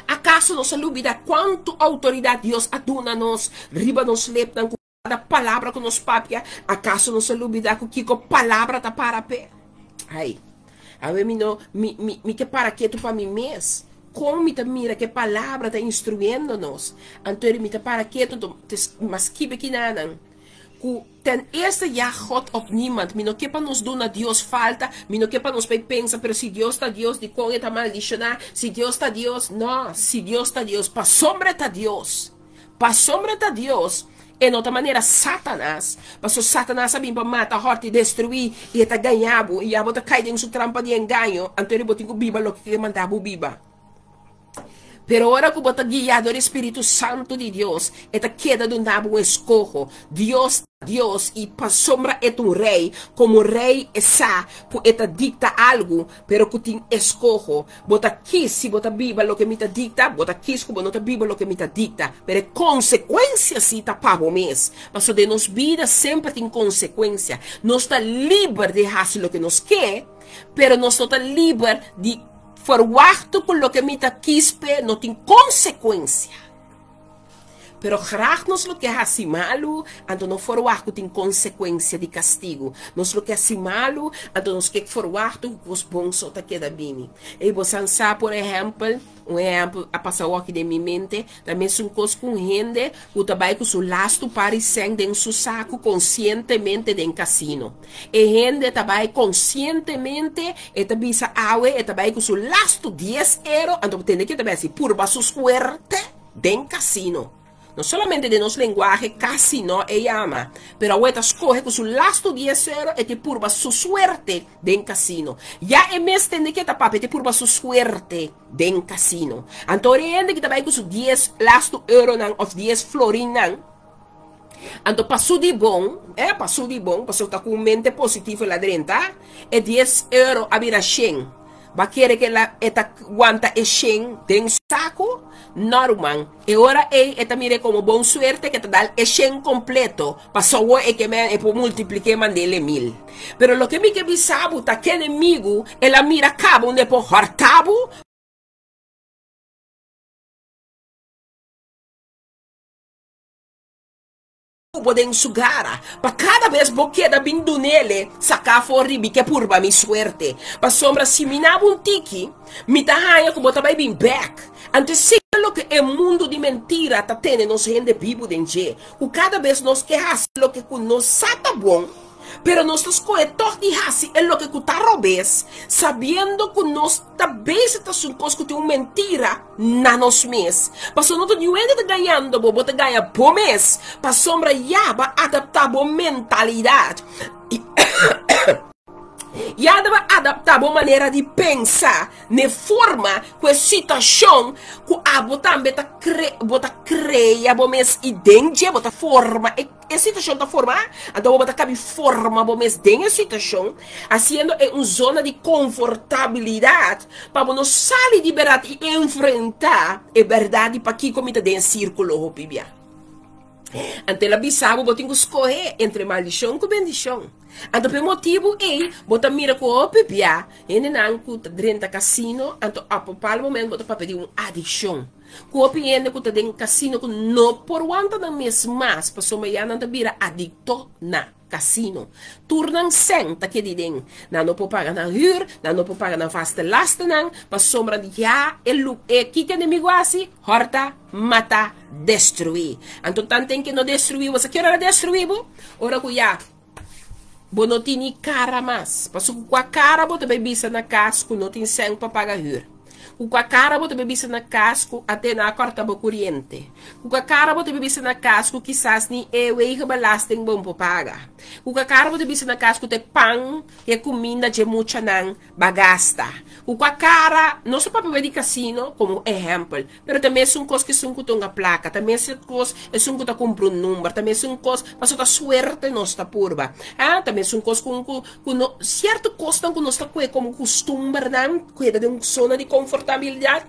Akaso nos a lubidá kuantu outoridat Dios a duna nos riba nos lepnan ku Kada palabra ku nos papia, akaso nos a lubidá ku kiko palabra ta para p'e? Ai, awe mi no, mi, mi, mi ke para ketu pa mi mes. Kon mi ta mira ku e palabra ta instruyendo nos? Anto mi ta para ketu, anto mas kibe kinanan ku ten eerste jag God op niemand. Mi no ke pa nos duna Dios falta, mi no ke pa nos bai pensa, pero si Dios ta Dios, dikon e ta maldishoná? Si Dios ta Dios, no, si Dios ta Dios, pasobra e ta Dios. Pasobra ta Dios, e no ta manera Satanas, pasobra Satanas a bin pa mata, hòrta i destruí, i e ta gaña bo, i abo ta kai den su trampa di engaño, anto bo tin ku biba loke ke manda bo biba. Pero ora ku bo ta guiá dor e Spiritu Santu di Dios, e ta keda duna bo un eskoho. Dios ta Dios, i pasobra e ta un rei, komo rei e sa ku e ta dikta algu, pero ku tin eskoho. Bo ta kis si bo ta biba loke mi ta dikta, bo ta kis ku bo no ta biba loke mi ta dikta. Pero e konsekuensia si ta pa bo mes. Pasobra den nos bida semper tin konsekuensia. Nos ta liber di hasi loke nos ke, pero nos no ta liber di ferwachtu ku loke mi ta kis p'e no tin konsekuensia. Pero graag nos lo ke hasi malu, anto no forwagt ku tin konsekuensia di kastigu. Nos lo ke hasi malu, anto nos ke forwagt ku kos bon so ta keda bini. Ey bosan sa, por ehèmpel, un ehèmpel a pasa awoki den mi mente, ta mesun kos ku un hende ku ta bai ku su lastu par di sèn den su saku konsientemente den kasino. E hende ta bai konsientemente, e ta bisa awe e ta bai ku su lastu dies ero, anto tende ke ta bai hasi? Purba su suerte. Den casino. No solamente den nos lenguahe casino e yama, pero awor e ta scoge cu su lastu dies euro e te purba su suerte den casino. Ya e mes tende ke ta papia e te purba su suerte den casino. Anto ora e hende ki ta bay cu su dies lastu euronan of dies florinnan, anto pa su di bon, eh, pa su di bon, pasobra ta cu un mente positivo el a drenta, e dies euro a bira shen. Ba kere ke la e ta wanta e shen den su saku? No, ruman. E ora ei e ta mir'é komo bon suerte ke ta dal e shen kompleto, pasobra awor e ke men e por multipliké mand'el e mil. Pero loke mi ke bisa bo ta ke enemigu el a mira kaba unda e por hòrta bo. ku bo den su gara. Pa kada bes bo keda bin dunele, saka for di mi ke purba mi suerte. Pasobra si mi naba un tiki, mi ta haña ku bo ta bai bin bèk. Anto esei ta loke e mundu di mentira ta tene nos hende bibu den dje, ku kada bes nos ke hasi loke ku nos sa ta bon, pero nos ta skohe tòg di hasi e loke ku ta robes, sabiendo ku nos ta bezig ta hasi un kos ku tin un mentira na nos mes. Pasobra no ta niun hende ta gañando bo, bo ta gaña bo mes, pasobra ya bo a adaptá bo mentalidat. Ya bo a adaptá bo manera di pensa n'e forma ku e situashon ku abo tambe ta kre, bo ta krea bo mes i den dje bo ta forma e e situashon ta forma, anto bo ta kabi forma bo mes den e situashon, hasiendo e un zona di konfortabilidat pa bo no sali di bèrdat i enfrentá e bèrdat di pakiko mi ta den e sírkulo hopi bia. Anto el a bisa bo, bo tin ku skohe entre maldishon ku bendishon. Anto pa e motibu ei, bo ta mira ku hopi bia hendenan ku ta drenta kasino, anto op bepaalde momento bo ta papia di un adikshon. Ku hopi hende ku ta den kasino ku no por wanta nan mes mas pasobra ya nan ta bira adikto na kasino. Tur nan sèn ta keda den. Nan no por paga nan hür, nan no por paga nan vaste lastennan pasobra ya e lu e kiko enemigo hasi? Hòrta, mata, destruí. Anto tanten ke no destruí bo, sa ki ora el a destruí bo? Ora ku ya bo no tin ni kara mas. Pasobra ku kua kara bo ta bai bisa na kas ku no tin sèn pa paga hür? Ku kua kara bo ta bai bisa na kas ku ate nan a kòrta bo kuriente? Ku kua kara bo ta bai bisa na kas ku kisas ni e wegenbelasting bo no por paga? Ku kua kara bo ta bisa na kas ku ta e pan i e kuminda dje muchanan ba gasta? Ku kua kara, nos ta papia di kasino komo ehèmpel, pero ta mesun kos ku esun ku tunga plaka, ta mesun kos esun ku ta kumpra un number, ta mesun kos pasobra ta suerte nos ta purba, ah, ta mesun kos ku ku ku no sierto kosnan ku nos ta kue komo kustumbernan ku e ta den un zona di konfortabilidat.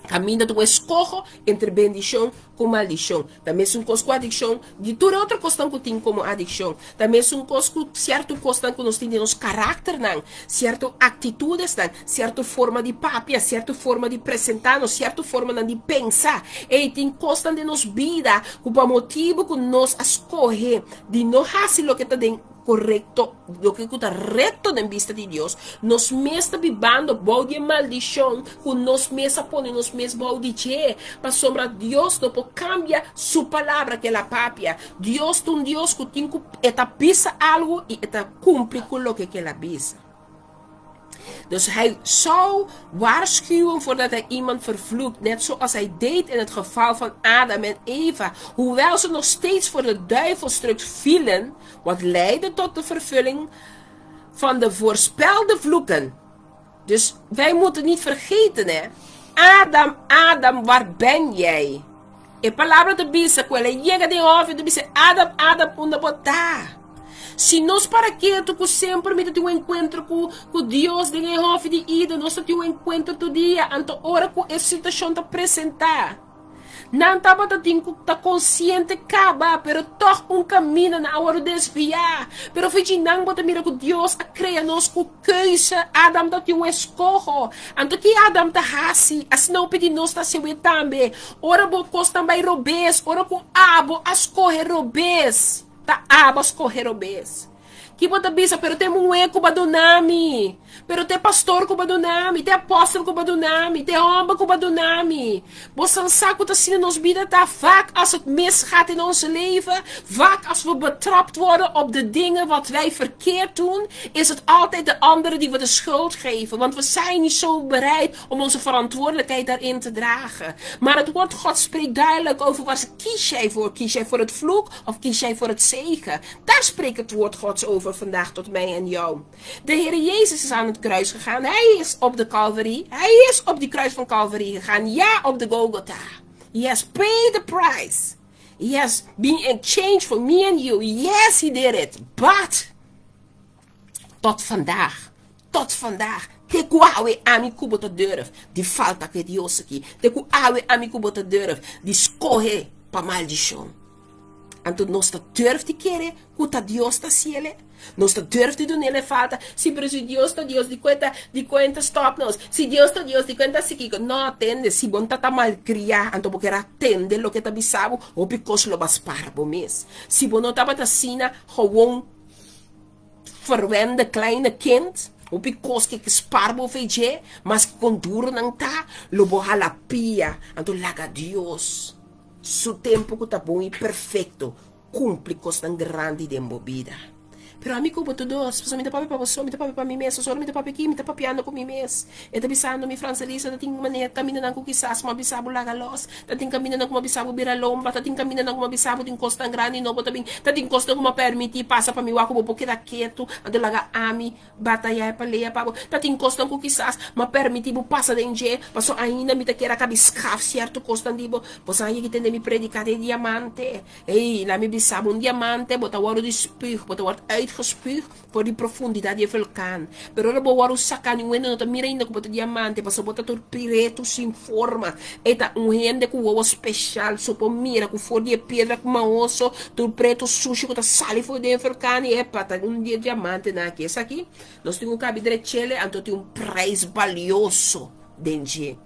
Kaminda ta un eskoho entre bendishon ku maldishon. Ta mesun kos ku adikshon, di tur e otro kosnan ku tin komo adikshon. Ta mesun kos ku sierto kosnan ku nos tin den nos karakternan, sierto aktitudesnan, sierto forma di papia, sierto forma di presentá nos, sierto formanan di pensa. Ey, tin kosnan den nos bida ku pa motibu ku nos a skohe di no hasi loke ta den korekto, loke ku ta rekto den bista di Dios, nos mes ta bibando bou di e maldishon ku nos mes a pone nos mes bou di dje, pasobra Dios no por kambia su palabra ku el a papia. Dios ta un Dios ku tin ku e ta bisa algu i e ta kumpli ku loke ku el a bisa. Dus hij zou waarschuwen voordat hij iemand vervloekt, net zoals hij deed in het geval van Adam en Eva, hoewel ze nog steeds voor de duivelstruik vielen, wat leidde tot de vervulling van de voorspelde vloeken. Dus wij moeten niet vergeten, hè? Adam, Adam, waar ben jij? E palabra ta bisa ku el a yega den hòfi, ta bisa, Adam, Adam, unda bo ta? Si nos para ketu ku semper mi ta tin un enkuentro ku ku Dios den e hòfi di Eden, nos ta tin un enkuentro tur dia, anto ora ku e situashon ta presentá, nan tabata tin ku ta konsiente kaba, pero tòg un kaminda nan a wòrdu desviá. Pero fiji nan bo ta mira ku Dios a krea nos ku keuze. Adam ta tin un eskoho. Anto ki Adam ta hasi? Asina hopi di nos ta hasié tambe. Ora bo kosnan bai robes, ora ku abo a skohe robes, ta abo a skohe robes. Ki bo ta bisa, Pero ta e muhé ku bo a duna mi, pero ta e pastor ku bo a duna mi, ta e apòstel ku bo a duna mi, ta e hòmber ku bo a duna mi. Bo san sa ku ta asina nos bida ta. Vaak als het misgaat in ons leven, vaak als we betrapt worden op de dingen wat wij verkeerd doen, is het altijd de anderen die we de schuld geven. Want we zijn niet zo bereid om onze verantwoordelijkheid daarin te dragen. Maar het woord God spreekt duidelijk over wat kies jij voor. Kies jij voor het vloek of kies jij voor het zegen? Daar spreekt het woord Gods over vandaag tot mij en jou. De Heer Jezus is aan het kruis gegaan. Hij is op de Calvary. Hij is op die kruis van Calvary gegaan. Ja, op de Golgotha. He has paid the price. He has been exchanged for me and you. Yes, he did it. But, tot vandaag, tot vandaag, te ku awe ami ku bo ta durf di falta ku e Dios aki. Te ku awe ami ku bo ta durf di skohe pa maldishon. Anto nos ta durf di kere ku ta Dios ta hasiel? Nos ta durf di dun'El e falta? Si, pero si Dios ta Dios, di kuenta, di kuenta stòp nos. Si Dios ta Dios, di kuenta hasi kiko? No, tende, si bo ta ta malkriá, anto bo kier a tende loke ta bisa bo, hopi kos lo ba spar bo mes. Si bo no tabata asina, gewoon verwende kleine kind, hopi kos ke spar bo fe dje, maske kon duro nan ta, lo bo hala pia, anto laga Dios su tempu ku ta bon i perfekto Cumpli cosnan grandi den bo bida. Pero ami cu bo tur dos, pasobra mi ta papia pa bo so, mi ta papia pa mi mes, ora mi ta papia aki, mi ta papiando cu mi mes. E ta bisando mi, Francelisa, ta tin manera, camindanan cu kisas mi a bisa bo laga los, ta tin camindanan cu mi a bisa bo bira lomba, ta tin camindanan cu mi a bisa bo tin cosnan grandi no bo ta bin, ta tin cosnan cu mi a permiti pasa pa mi wak cu bo por keda ketu, anto laga ami Batayá e pelea pa bo. Ta tin kosnan ku kisas m'a permití bo pasa den dje, pasobra ainda mi ta kier a kabi skaf sierto kosnan di bo. Bo sa yegi tende mi prediká den diamante. Ey, laat mi bisa bo, un diamante bo ta wòrdu di spuug, bo ta wòrdu uitgespuugd for di profundidat di e vulkan. Pero ora bo wòrdu saká, niun hende no ta mira ainda ku bo ta diamante, pasobra bo ta tur piretu sin forma. E ta un hende ku wowo speshal so por mira ku for di e piedra ku mahoso, tur pretu sushi ku ta sali for den e volkan i epa ta un di e diamantenan aki. Esaki nos tin ku kabi drechele anto tin un prijs balioso den dje.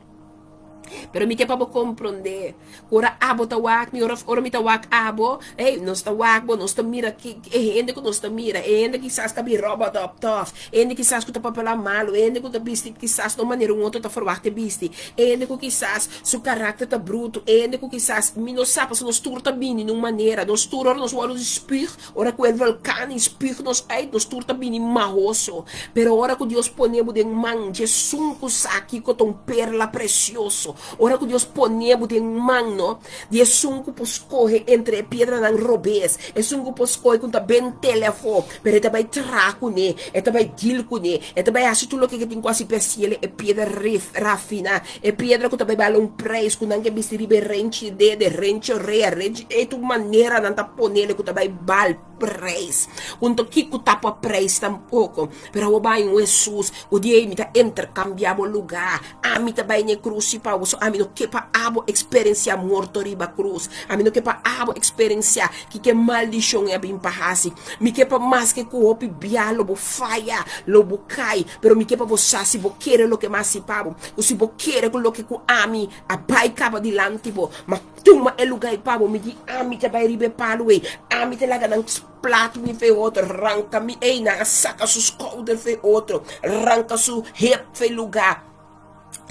Pero mi ke pa bo komprondé ku ora abo ta wak mi, ora ora mi ta wak abo, ey, nos ta wak bo, nos ta mira ki e hende ku nos ta mira, e hende kisas ta bin robot op tòf, E hende kisas ku ta papelá malu, e hende ku ta bisti kisas na un manera un otro ta ferwagt e bisti, e hende ku kisas su karakter ta brutu, e hende ku kisas, mi no sa, pasobra nos tur ta bini na un manera, nos tur ora nos wòrdu di spuug, ora ku e volkan i spuug nos uit, nos tur ta bini mahoso. Pero ora ku Dios pone bo den man dje esun ku sa kiko ta un perla presioso, ora ku Dios pone bo den man, no, di esun ku por skohe entre e piedranan robes, esun ku por skohe ku ta ben telefo, Pero e ta bai traha kuné, e ta bai deal kuné, e ta bai hasi tur loke ke tin ku hasi pa e siele e piedra rafiná, e piedra ku ta bai bal un preis ku nan ke bisti riba e renchi di dede, renchi orea, renchi, e tur manera nan ta ponele ku ta bai bal preis. Ku no ta kiko tapa preis tampoko. Pero awor bai un Hesus ku di ei mi ta interkambiá bo lugá, ami ta bai na e krus si pa bo, so ami no ke pa abo eksperensiá morto riba krus, ami no ke pa abo eksperensiá Kiko e maldishon ei a bin pa hasi? Mi ke pa maske ku hopi bia lo bo faya, lo bo kai, pero mi ke pa bo sa si bo kere loke mi a hasi pa bo, ku si bo kere ku loke ku ami a bai kaba dilanti bo, ma tuma e luga ei pa bo, mi di ami ta bai riba e palu ei, ami ta laga nan splat mi fe otro, ranka mi ei, nan a saka su skouder fe otro, ranka su hep fe luga.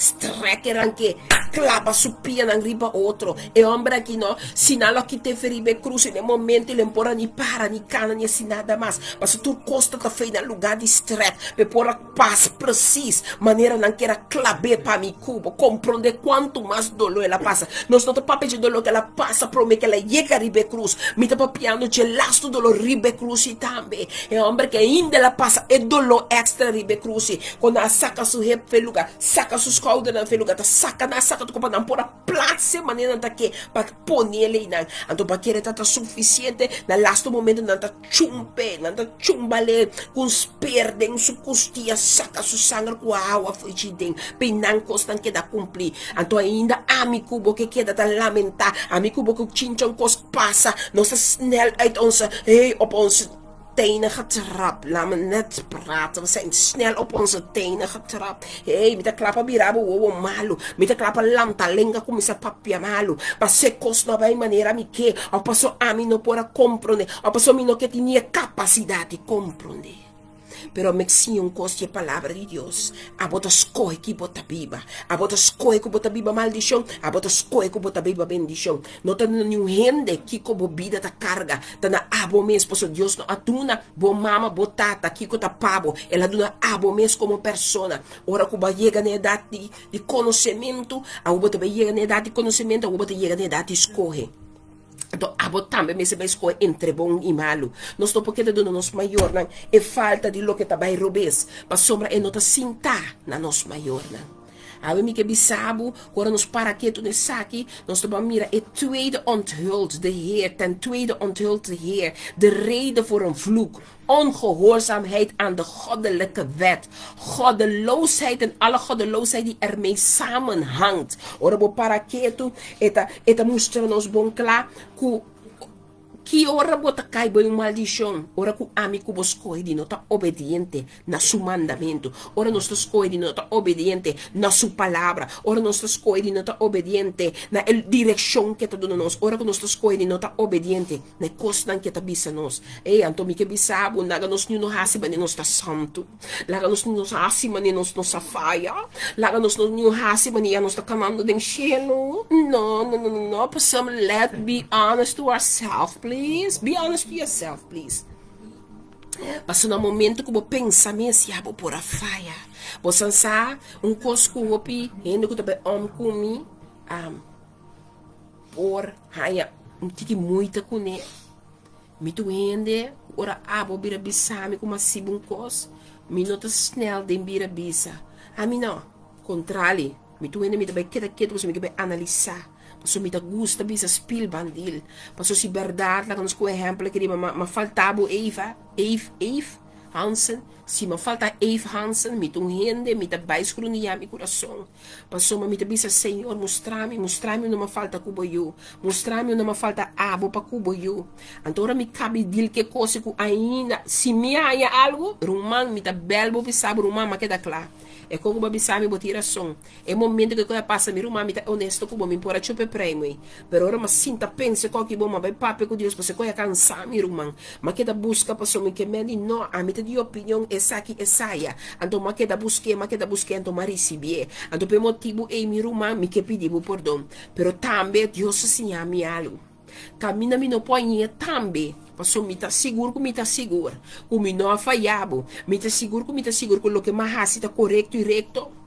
Strek e ranke, klaba su pianan riba otro. E homber aki no, si nan lo kit'é fe riba e krus en e momento e lo por a ni para, ni kana, ni hasi nada mas. Pasobra tur kos ta ta fei na lugá di strek, p'e por a pas presis manera nan kier a klab'é pa mi ku bo. Komprondé kuantu mas doló el a pasa. Nos no ta papia dje doló ku el a pasa promé ku el a yega riba e krus. Mi ta papiando dje lastu doló riba e krus i tambe e homber ku ainda el a pasa e doló èkstra riba e krus i. Kon nan a saka su hep fe luga, saka su skoudernan fe luga, ta saka nan, saka tur pa nan por a plase manera nan ta ke pa pone e leinan. Anto pa kere ta ta sufisiente, na lastu momento nan ta chumpe, nan ta chumbal'é ku un sper den su kustia, saka su sanger ku awa fo'i dje den, p'e nan kosnan keda kumplí. Anto ainda ami ku bo ke keda ta lamentá, ami ku bo ku chinchon kos pasa, nos ta snel uit onze, hey, op onze. Tenen getrapt, laat me net praten. We zijn snel op onze tenen getrapt. Hey, mi ta kla pa bira bo wowo malu. Mi ta kla pa lanta lenga kuminsá papia malu. Pasó e kos no a bai manera mi ke, òf pasó ami no por a komprondé, òf pasó mi no ke tin ni e kapasidat di komprondé. Pero mi siña un kos di e Palabra di Dios, abo ta skohe ki bo ta biba. Abo ta skohe ku bo ta biba maldishon, abo ta skohe ku bo ta biba bendishon. No ta na niun hende kiko bo bida ta karga, ta na abo mes, pasobra Dios no a duna bo mama, bo tata kiko ta pa bo, el a duna abo mes komo persona. Ora ku bo a yega na edat di konosementu, awor bo ta bai yega na edat di konosementu, awor bo ta yega na edat di skohe. Anto abo tambe mester bai skohe entre bon i malu. Nos no por keda duna nos mayornan e falta di loke ta bai robes, pasobra e no ta sintá na nos mayornan. Awe mi ke bisa bo, ku ora nos para ketu na esaki, nos ta ban mira e tweede onthult de Heer, ten tweede onthult de Heer, de reden voor een vloek, ongehoorzaamheid aan de goddelijke wet, goddeloosheid en alle goddeloosheid die ermee samenhangt. Ora bo para ketu, e ta, e ta mustra nos bon kla ku. Ki ora bo ta kai bo den un maldishon? Ora ku ami ku bo skohe di no ta obediente na su mandamentu. Ora nos ta skohe di no ta obediente na su palabra. Ora nos ta skohe di no ta obediente na e direkshon ku e ta duna nos. Ora ku nos ta skohe di no ta obediente na e kosnan ku e ta bisa nos. Ey, anto mi ke bisa bo, laga nos niun no hasi manera nos ta santu. Laga nos niun no hasi manera nos no sa faya. Laga nos no niun hasi manera ya nos ta kanando den shelu. No, no, no, no, no. Pasobra let be honest to ourself, please. Be honest to yourself, please. Pasobra na momento ku bo pensa mes ya bo por a faya. Bo san sa un kos ku hopi hende ku ta bai om ku mi por haña un tiki moeite kuné. Mi ta un hende ku ora abo bira bisa mi ku mi a sibi un kos, mi no ta snel den bira bisa. Ami no. Kontrali, mi ta un hende mi ta bai keda ketu pasobra mi ke bai analisá. Pasobra mi ta gusta bisa spil bandil. Pasobra si bèrdat, laga nos ku ehèmpel aki riba, ma falta bo Eva, Eve, Eve Hansen, si ma falta Eve Hansen, mi ta un hende, mi ta bai skrundiá mi kurason. Pasobra mi ta bisa, Señor, mustra mi, mustra mi unda mi a falta ku bo yu. Mustra mi unda mi a falta abo pa ku bo yu. Anto ora mi kabi dil ke kos ku ainda, si mi haña algu, ruman, mi ta bèl bo bisa bo, ruman, mi a keda kla. E kon ku bo a bisa mi, bo tin rason. E momento ku e kos a pasa, mi ruman, mi ta onesto ku bo, mi por a chupa e prèimo ei. Pero ora mi a sinta pensa e kos aki bon, mi a bai papia ku Dios, pasobra e kos a kansa mi, ruman. Mi a keda buska pasobra mi ke men di no, ami ta di opinion esaki, esaya. Anto mi a keda busk'é, mi a keda busk'é, anto mi a risibié. Anto pa e motibu ei, mi ruman, mi ke pidi bo pordon. Pero tambe Dios a siña mi algu. Kaminda mi no por hañ'é tambe, pasobra mi ta sigur ku mi ta sigur ku mi no a faya bo. Mi ta sigur ku mi ta sigur ku loke mi a hasi ta korekto i rekto.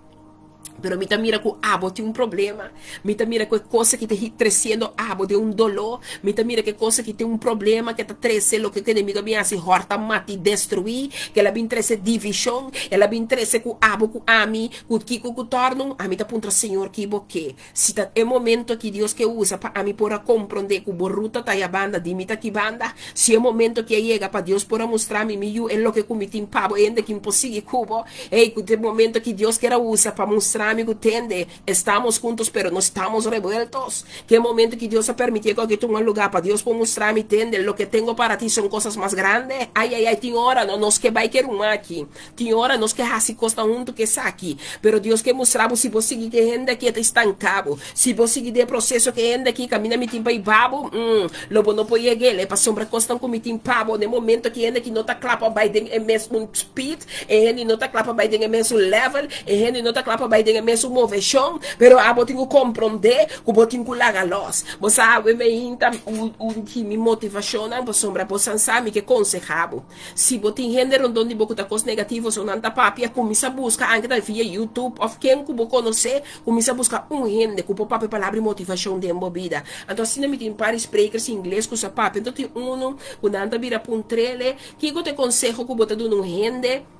Pero mi ta mira ku abo tin un problema. Mi ta mira ku e kos aki ta tresiendo abo den un doló. Mi ta mira ku e kos aki tin un problema ke ta trese loke ku enemigo a bin hasi, hòrta, mata i destruí. Ke el a bin trese divishon. El a bin trese ku abo ku ami, ku kiko ku tòrnu. Ami ta puntra, Señor, ki bo ke? Si ta e momento aki Dios ke usa pa ami por a komprondé ku bo ruta ta ya banda, di mi ta ki banda. Si e momento aki a yega pa Dios por a mustra mi mi yu e loke ku mi tin pa bo, hende ki mi por sigui ku bo. Ey, ku ta e momento ki Dios kier a usa pa mustra mi ku tende, estamos juntos pero no estamos revueltos. Ke momento ki Dios a permitié ku aki tuma lugar pa Dios por mustra mi, tende, lo ke tengo para ti son cosas mas grande. Ay, ay, ay, tin ora no nos ke bai ke ruma aki. Tin ora nos ke hasi kosnan huntu ku esaki, pero Dios ke mustra bo si bo sigui ku e hende aki e ta estanká bo. Si bo sigui den e proseso ku e hende aki kaminda mi tin pa hiba bo, mm, lo bo no por yega el. E pasobra kosnan ku mi tin pa bo, na e momento ku e hende aki no ta kla pa bai den e mesun speed, e hende no ta kla pa bai den e mesun level, e hende no ta kla pa bai den e mesun moveshon, pero abo tin ku komprondé ku bo tin ku laga lòs. Bo sa awe meinta un di mi motivashonnan pasobra bo san sa mi ke konsehá bo. Si bo tin hende rondon di bo ku ta kos negativo so nan ta papia, kuminsá buska anke ta via YouTube òf ken ku bo konosé, kuminsá buska un hende ku por papia palabra di motivashon den bo bida. Anto asina mi tin par di sprekers ingles ku sa papia, anto tin unu ku nan ta bira puntr'ele, Kiko ta e konseho ku bo ta duna un hende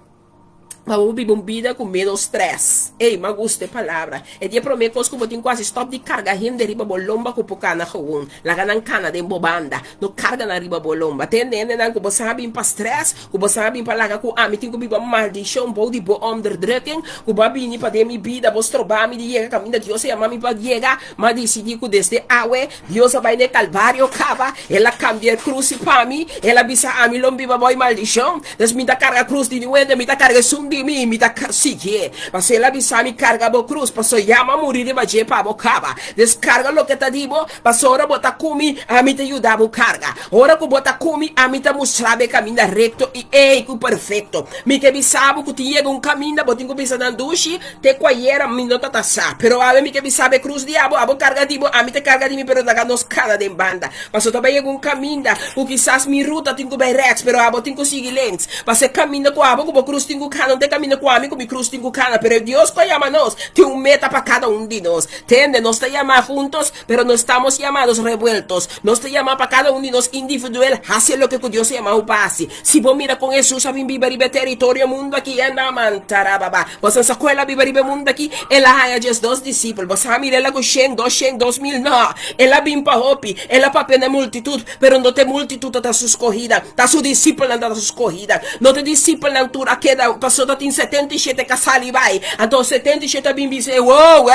pa bo biba un bida ku ménos strès? Ey, m'a gusta e palabra. E di e promé kos ku bo tin ku hasi, stòp di karga hende riba bo lomba ku por kana gewoon. Laga nan kana den bo banda. No karga nan riba bo lomba. Tende hendenan ku bo sa bin pa strès, ku bo sa bin pa laga ku ami tin ku biba maldishon bou di bo onderdrukking, ku bo a bini pa den mi bida, bo stroba mi di yega kaminda Dios a yama mi pa yega. M'a disidí ku desde awe Dios a bai na e Kalvario kaba, El a kambia e krusi pa mi, El a bisa ami lo biba bou e maldishon. Des mi ta karga krus di niun hende, mi ta karga esun di mi i mi ta siguié. Pasobra El a bisa mi, Karga bo krus, pasobra ya mi a muri riba dje pa bo kaba. Des karga loke ta di bo, pasobra ora bo ta ku mi, ami ta yuda bo karga. Ora ku bo ta ku mi, ami ta mustra bo e kaminda rekto i ei ku perfekto. Mi ke bisa bo ku tin yega un kaminda, bo tin ku bisa nan dushi, Te ku ayera mi no ta ta sa, pero awe mi ke bisa bo e krus di abo, abo karga di bo, ami ta karga di mi, pero laga nos kana den banda. Pasobra ta bai yega un kaminda ku kisas mi ruta tin ku bai rèks, pero abo tin ku sigui links. Pasobra e kaminda ku abo ku bo krus tin ku kana no ta e kaminda ku ami ku mi krus tin ku kana, pero e Dios ku a yama nos tin un meta pa kada un di nos. Tende, nos ta yamá juntos, pero no estamos yamados revueltos. Nos ta yamá pa kada un di nos individuel hasi loke ku Dios a yama bo pa hasi. Si bo mira kon Hesus a bin biba riba e teritorio mundu aki, e na mantarababa. Bo sa ku el a biba riba e mundu aki? El a haña djes dos disipel. Bo sa mira el a ku shen, doshen, 2000? No! El a bin pa hopi. El a papia na e multitut, pero no ta e multitut ta ta su skohida, ta su disipelnan ta ta su skohida. No ta e disipelnan tur a keda, pasobra. tin 77 ku a sali bai. Anto 77 a bin bisa e, Wow,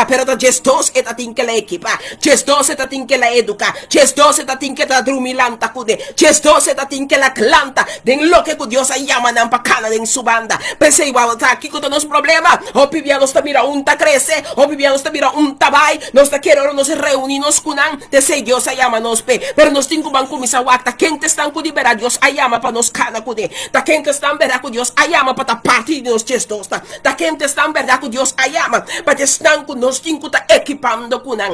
pero ta 12 e ta tin ku el a ekipá, 12 e ta tin ku el a eduká, 12 e ta tin ku e ta drumi lanta kuné, 12 e ta tin ku el a klanta den loke ku Dios a yama nan pa kana den su banda. P'esei bo sa kiko ta nos problema? Hopi bia nos ta mira un ta krese, hopi bia nos ta mira un ta bai, nos ta kere ora nos reuní nos ku nan, t'esei Dios a yama nos p'e. Pero nos tin ku ban kuminsá wak ta ken ta esnan ku di bèrdat Dios a yama pa nos kana kuné, ta ken ta esnan bèrdat ku Dios a yama pa ta parti di nos 12 ta, ta ken ta esnan bèrdat ku Dios a yama pa ta esnan ku nos tin ku ta ekipando ku nan.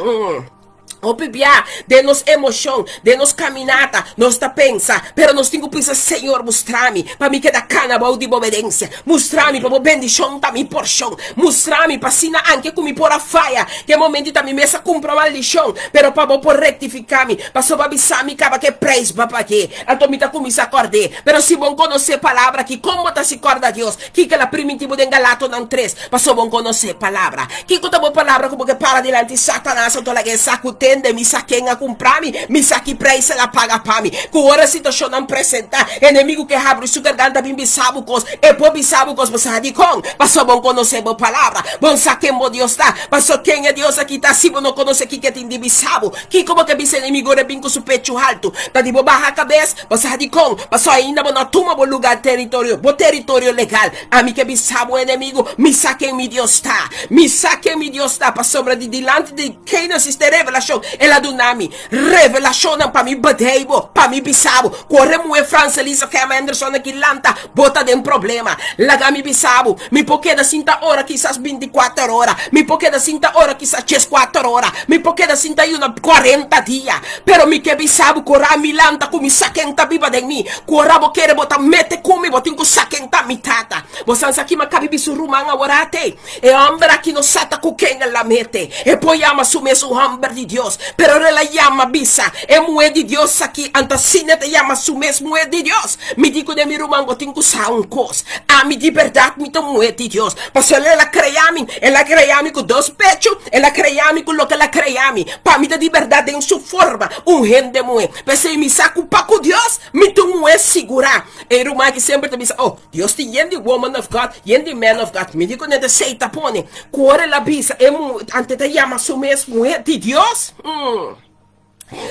Hopi bia den nos emoshon, den nos kaminata, nos ta pensa, pero nos tin ku bisa, Señor, mustra mi pa mi keda kana bou di bo obedensia. Mustra mi pa bo bendishon ta mi porshon. Mustra mi pa asina anke ku mi por a faya, ku e momento ta mi mes a kumpra maldishon, pero pa bo por rektifiká mi, pasobra bisa mi kaba ku e preis bo a pag'é. Anto mi ta kuminsá kòrd'é. Pero si bo konosé e palabra aki, kon bo ta hasi kòrda Dios? Kiko el a primintí bo den Galatonan tres? Pasobra bo konosé e palabra. Kiko ta bo palabra ku bo ke para dilanti Satanas anto laga e sa ku tende, Mi sa ken a kumpra mi, mi sa ki preis el a paga pa mi. Ku ora situashonnan presentá, enemigu ke habri su garganta bin bisa bo kos, e por bisa bo kos, bo sa dikon? Pasobra bo konosé bo palabra. Bo sa ken bo Dios ta. Pasobra ken e Dios aki ta si bo no konosé kiko e tin di bisa bo? Kiko bo ke bisa enemigu ora e bin ku su pechu haltu? Ta di bo baha kabes? Bo sa dikon? Pasobra ainda bo no a tuma bo lugar teritorio, bo teritorio legal. Ami ke bisa bo enemigu, Mi sa ken mi Dios ta. Mi sa ken mi Dios ta, pasobra di dilanti di Génesis te Revelashon, el a duna mi revelashonnan pa mi bedei bo, pa mi bisa bo. Ku ora e muhé Frans Elisa Gemma Henderson aki lanta, bo ta den problema. Laga mi bisa bo, mi por keda sinta ora kisas binti kuater ora, mi por keda sinta ora kisas 14 ora, mi por keda sinta yuna 40 dia, pero mi ke bisa bo ku ora mi lanta ku mi sa ken ta biba den mi. Ku ora bo kere bo ta mete ku mi, bo tin ku sa ken ta mi tata. Bo san sa kima kabi bisu ruman aworate? E hòmber aki no sa ta ku ken el a mete. E por yama su mes un hòmber di Dios, pero ora el a yama bisa e muhé di Dios aki, anto asina e ta yama su mes muhé di Dios. Mi di ku den mi ruman, bo tin ku sa un kos, ami di bèrdat mi ta muhé di Dios, pasobra el a krea mi, el a krea mi ku dos pechu, el a krea mi ku loke el a krea mi, pa mi ta di bèrdat den su forma un hende muhé. P'esei mi sa ku pa ku Dios mi ta un muhé sigurá. E ruman aki semper ta bisa, Oh, Dios tin yen di woman of God, yen di man of God. Mi di ku nan ta esei ta pone ku ora el a bisa e muhé, ante ta yama su mes muhé di Dios. Hmm.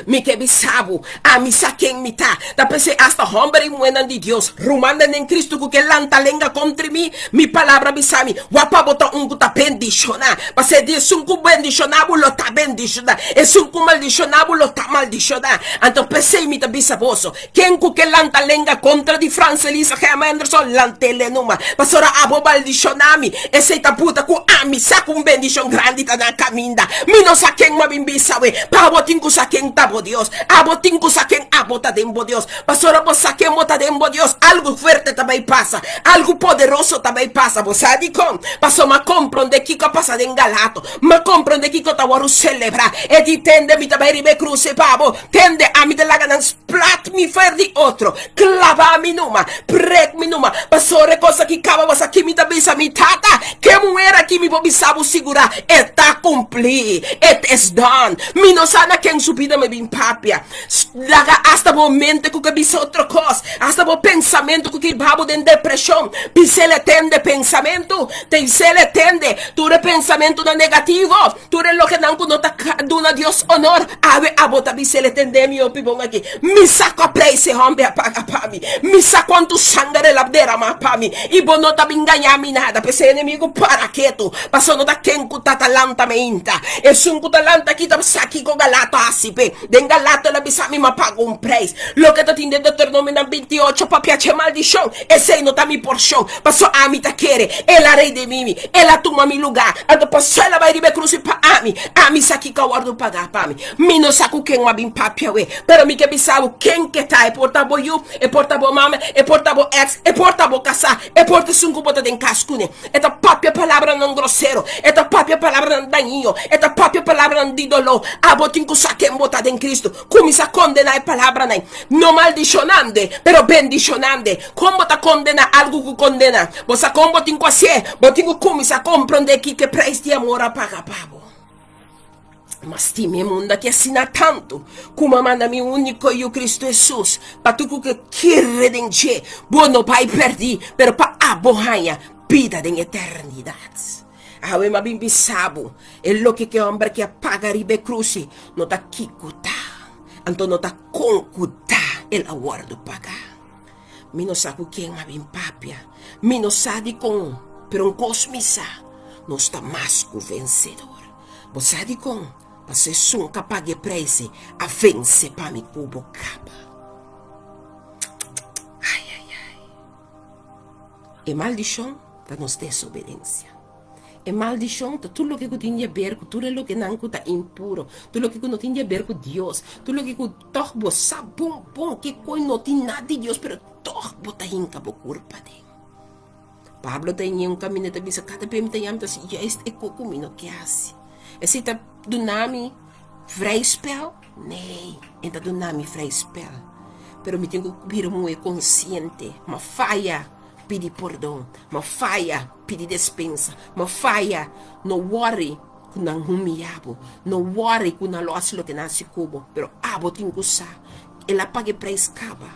Mi ke bisa bo, ami sa ken mi ta. Ta p'esei asta hòmber i muhénan di Dios, rumannan den Kristu ku ke lanta lenga kontri mi, mi palabra bisa mi, Wapa bo ta un ku ta bendishoná. Pasé di esun ku bendishoná bo lo ta bendishoná, esun ku maldishoná bo lo ta maldishoná. Anto p'esei mi ta bisa boso, Ken ku ke lanta lenga kontra di Frans Elisa Gemma Henderson, lant'el numa. Pasobra abo maldishoná mi, esei ta buta ku ami sa ku un bendishon grandi ta na kaminda. Mi no sa ken m'a bin bisa we, pa abo tin ku sa ken ta bo Dios. Abo tin ku sa ken abo ta den bo Dios. Pasobra bo sa ken bo ta den bo Dios, algu fuerte ta bai pasa, algu poderoso ta bai pasa. Bo sa dikon? Pasobra m'a komprondé kiko a pasa den Galato. M'a komprondé kiko ta wòrdu selebrá. E di tende mi ta bai riba e krus e pa bo. Tende ami ta laga nan splat mi fer di otro, klaba mi numa, prek mi numa, pasobra e kos aki kaba bo sa ki mi ta bisa mi tata, ke muher aki mi por bisa bo sigurá, e ta kumplí, it is done. Mi no sa na ken su bida mi bin papia. Laga asta bo mente ku ke bisa otro kos, asta bo pensamentu ku ke hiba bo den depreshon, bis'el e tende pensamentu, bis'el e tende tur e pensamentunan negativo. Tur e lokenan ku no ta duna Dios onor, awe abo ta bis'el e tende mi hopi bon aki. Mi sa kua preis e hòmber a paga pa mi. Mi sa kuantu sanger el a derama pa mi. I bo no ta bin gaña mi nada. P'esei enemigu para ketu, pasobra no ta ken ku ta ta lanta meinta. Esun ku ta lanta aki ta sa kiko Galato a hasi p'e. Den Galato el a bisa mi m'a paga un preis. Loke ta tin den Deuteronomionan 28 papia dje maldishon, esei no ta mi porshon, pasobra ami ta kere el a redimí mi. El a tuma mi lugá. Anto pasó el a bai riba e krus i pa ami. Ami sa kiko a wòrdu pagá pa mi. Mi no sa ku ken mi a bin papia awe, pero mi ke bisa bo ken ke ta. E por ta bo yu, e por ta bo mama, e por ta bo èks, e por ta bo kasá, e por ta esun ku bo ta den kas kuné. E ta papia palabranan grosero, e ta papia palabranan dañino, e ta papia palabranan di doló. Abo tin ku sa ken bo ta den Kristu. Kuminsá kondená e palabranan, no maldishonando, pero bendishonando. Kon bo ta kondená algu ku kondena? Bo sa kon bo tin ku hasié? Bo tin ku kuminsá komprondé kiko e preis di amor a paga pa bo. M'a stima e mundu aki asina tantu, ku m'a manda mi úniko Yu Kristu Hesus, pa tur ku ke kere den dje, bo no bai pèrdí, pero pa abo haña bida den eternidat. Awe m'a bin bisa bo, e loke ku e hòmber aki a paga riba e krusi no ta kiko ta, anto no ta kon ku ta el a wòrdu pagá. Mi no sa ku ken a bin papia, mi no sa dikon, pero un kos mi sa, nos ta mas ku vensedor. Bo sa dikon? Pasobra esun ku a paga e preis ei a vense pa mi ku bo kaba. Ai, ai, ai. E maldishon ta nos desobedensia. E maldishon ta tur loke ku tin di aber ku tur e lokenan ku ta impuro, tur loke ku no tin di aber ku Dios, tur loke ku tòg bo sa bon bon ke koi no tin nada di Dios, pero tòg bo ta hinka bo kurpa den. Pablo ta un kaminda ta bisa kada bes mi ta yama mi ta si juist e kos ku mi no ke hasi. Esei ta duna mi vrij spel? Nee, e ta duna mi vrij spel. Pero mi tin ku bira muhé konsiente, m'a faya pidi pordon, m'a faya pidi despensa, m'a faya no wòri ku nan humiyá bo, no wòri ku nan lo hasi loke nan hasi ku bo, pero abo tin ku sa el a paga e preis kaba,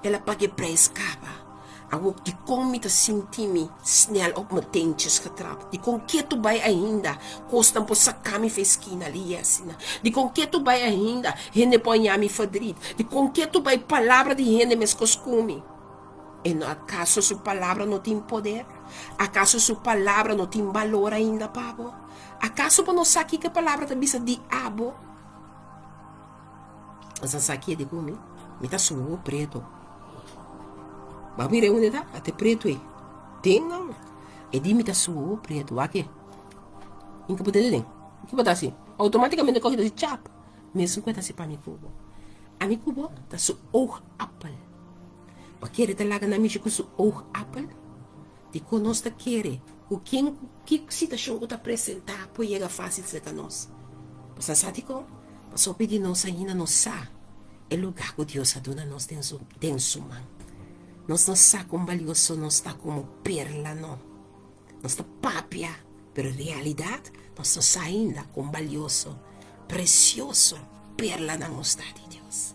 el a paga e preis kaba. Awor, dikon mi ta sinti mi snel op mi teentjes getrapt? Dikon ketu bai ainda kosnan por saka mi for e skina li asina? Dikon ketu bai ainda hende por haña mi verdriet? Dikon ketu bai palabra di hende meskos ku mi? E no akaso su palabra no tin poder? Akaso su palabra no tin balor ainda pa bo? Akaso bo no sa kiko e palabra ta bisa di abo? Asa sa ki e di ku mi, mi ta subo preto. Ba mira unda ta, ate preto e. Ten nan. E di mi ta subo preto, wak e. Inka bo tende den. Ki bo ta hasi? Automaticamente koki ta hasi chap. Mesun ku e ta hasi pa mi ku bo. Ami ku bo ta su oogappel. Bo kere ta laga nan mishi ku su oogappel? Dikon nos ta kere ku ken ku ki situashon ku ta presentá por yega fásil serka nos? Bo sa sa dikon? Pasobra di nos ainda no sa e lugá ku Dios a duna nos den su den su man. Nos no sa kon balioso nos ta komo perla no. Nos ta papia, pero en realidat nos no sa ainda kon balioso, presioso perlanan nos ta di Dios.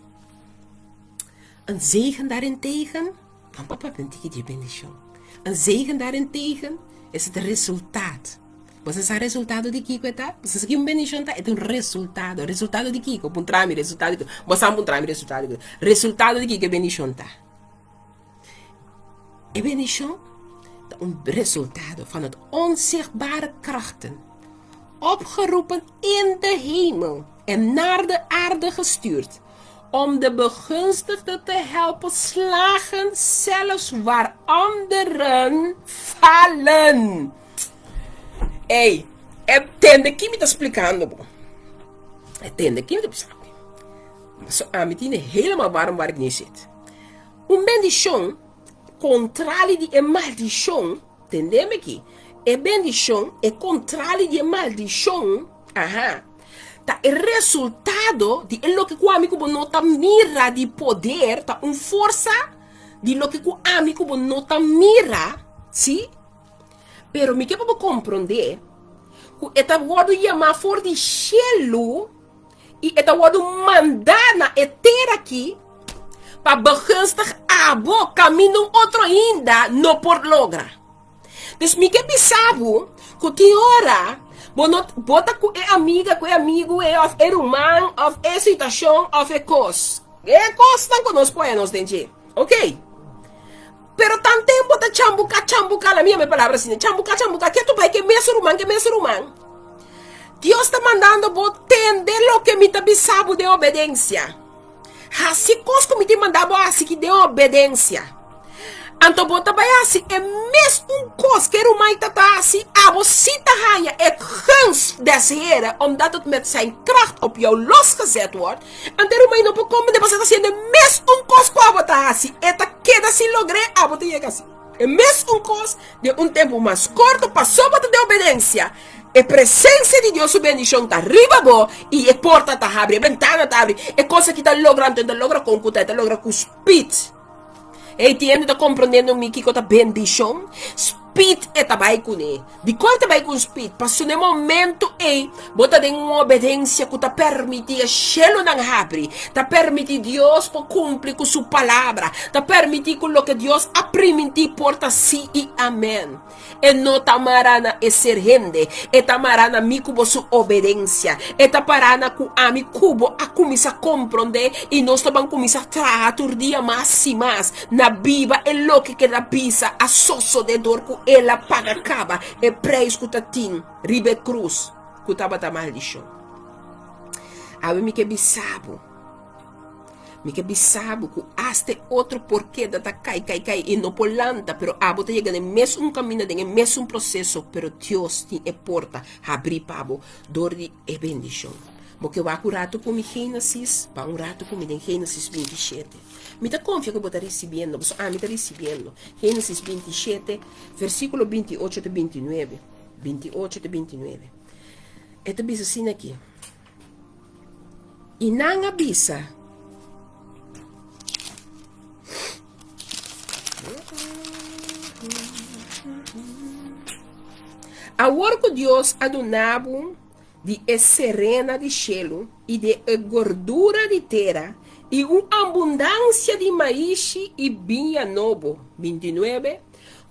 Een zegen daarentegen. Ban pa papia un tiki di e bendishon. Een zegen daarentegen is het resultaat. Bo sa sa resultado di kiko e ta? Bo sa sa ki un bendishon ta? E ta un resultado. Resultado di kiko? Puntra mi resultado di kiko. Bo sa puntra mi resultado di kiko. Resultado di kiko e bendishon ta? E bendishon ta un resultado van het onzichtbare krachten, opgeroepen in de hemel en naar de aarde gestuurd om de begunstigde te helpen slagen zelfs waar anderen falen. Ey, e tende ki mi ta splikando bo. E tende ki mi ta bisa. So ami tine helemaal warm waar ik nu zit. Un bendishon kontrali di e maldishon, tende mi ki. E bendishon e kontrali di e maldishon, aha. Ta e resultado di e loke ku ami ku bo no ta mira di poder, ta un forsa di loke ku ami ku bo no ta mira, si? Pero mi ke pa bo komprondé ku e ta wòrdu yamá for di shelu i e ta wòrdu mandá na e tera aki pa begunstig abo kaminda un otro ainda no por logra. Dus mi ke bisa bo ku tin ora bo no bo ta ku e amiga ku e amigu e òf e ruman òf e situashon òf e kos. E kosnan ku nos pone nos den dje. Ok. Pero tan tempo ta chambuka chambuka la mi yama e palabra asina chambuka chambuka ke tu bai ke mesun ruman ke mesun ruman. Dios ta mandando bo tende loke mi ta bisa bo den obedensia. Hasi kos ku mi tin manda bo hasi ki den obedensia. Anto bo ta bai hasi e mes un kos ku e ruman ta ta hasi, abo si ta haña e gunst des Heeren, omdat het met zijn kracht op jou losgezet wordt. Anto e ruman no por komprende pasobra e ta hasiendo e mes un kos ku abo ta hasi, e ta keda sin logr'é, abo ta yega hasi e mes un kos den un tempu mas korto pasobra bo ta den obedensia. E presencia di Dios su bendicion ta riba bo y e porta ta habri, e bentana ta habri. E cosa ki ta logra anto e ta logra con cu ta, e ta logra cu speed. Ey, ti hende ta comprendiendo mi kico ta bendicion? speed e ta bai kuné. Dikon e ta bai ku un speed? Pasobra na e momento ei bo ta den un obedensia ku ta permití e shelunan habri, ta permití Dios por kumpli ku su palabra, ta permití ku loke Dios a primintí por ta sí i amèn. E no ta mará na e ser hende, e ta mará na mi ku bo su obedensia. E ta pará na ku ami ku bo a kuminsá komprondé i nos ta ban kuminsá traha tur dia mas i mas na biba e loke ku el a bisa a sosodé dor ku el a paga kaba e preis ku ta tin riba e krus ku tabata maldishon. Awe mi ke bisa bo. Mi ke bisa bo ku asta e otro por keda ta kai, kai, kai i no por lanta, pero abo ta yega den mesun kaminda, den e mesun proseso, pero Dios tin e porta habrí pa bo dor di e bendishon. Bo ke wak un ratu ku mi Génesis? Ban un ratu ku mi den Génesis 27. Mi ta konfia ku bo ta risibiendo, pasobra ami ta risibiendo. Génesis 27, versíkulo 28 te 29. 28 te 29. E ta bisa asina aki. I nan a bisa. Awor ku Dios a duna bo di e serena di shelu i di e gordura di tera i un abundansia di maishi i biña nobo, 29,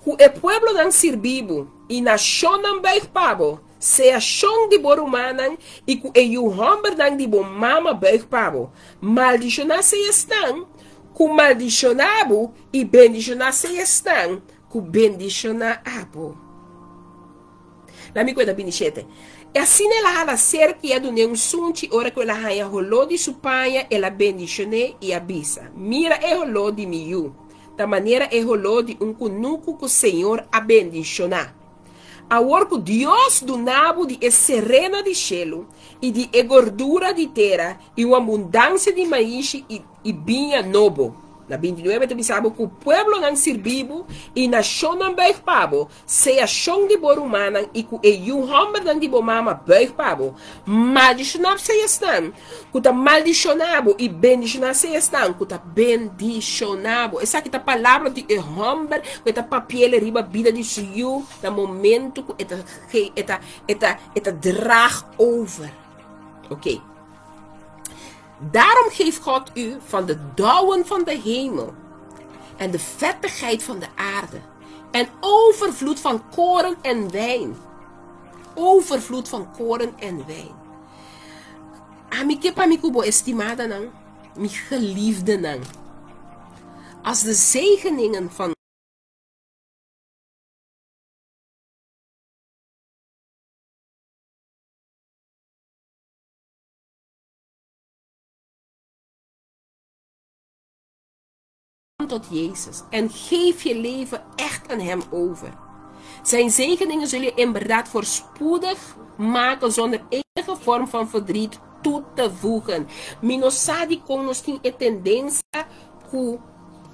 ku e pueblonan sirbi bo i nashonnan buig pa bo, Sea shon di bo rumannan i ku e yu hòmbernan di bo mama bùig pa bo. Maldishoná sea esnan ku maldishoná bo i bendishoná sea esnan ku bendishoná abo. La mi kuenta 27. I asina el a hala serka i a dun'é un sunchi, ora ku el a haña holó di su paña, el a bendishon'é i a bisa, Mira e holó di mi yu, ta manera e holó di un kunuku ku señor a bendishoná. Awor ku Dios duna bo di e serena di shelu i di e gordura di tera i un abundansia di maishi i biña nobo. Na 29 ta bisa bo ku pueblonan sirbi bo i nashonnan buig pa bo, sea shon di bo rumannan i ku e yu hòmbernan di bo mama buig pa bo. Maldishoná sea esnan ku ta maldishoná bo i bendishoná sea esnan ku ta bendishoná bo. Esaki ta palabra di e hòmber ku e ta papi'el riba bida di su yu na momento ku e ta e ta e ta e ta draag over. Oké. Daarom geeft God u van de dauwen van de hemel en de vettigheid van de aarde en overvloed van koren en wijn. Overvloed van koren en wijn. Ami ke pa mi ku bo estimadanan, mi geliefdenan. As de zegeningen van tot Jezus en geef je leven echt aan Hem over. Zijn zegeningen zullen je inderdaad voorspoedig maken zonder enige vorm van verdriet toe te voegen. Mi no sa dikon nos tin e tendensia ku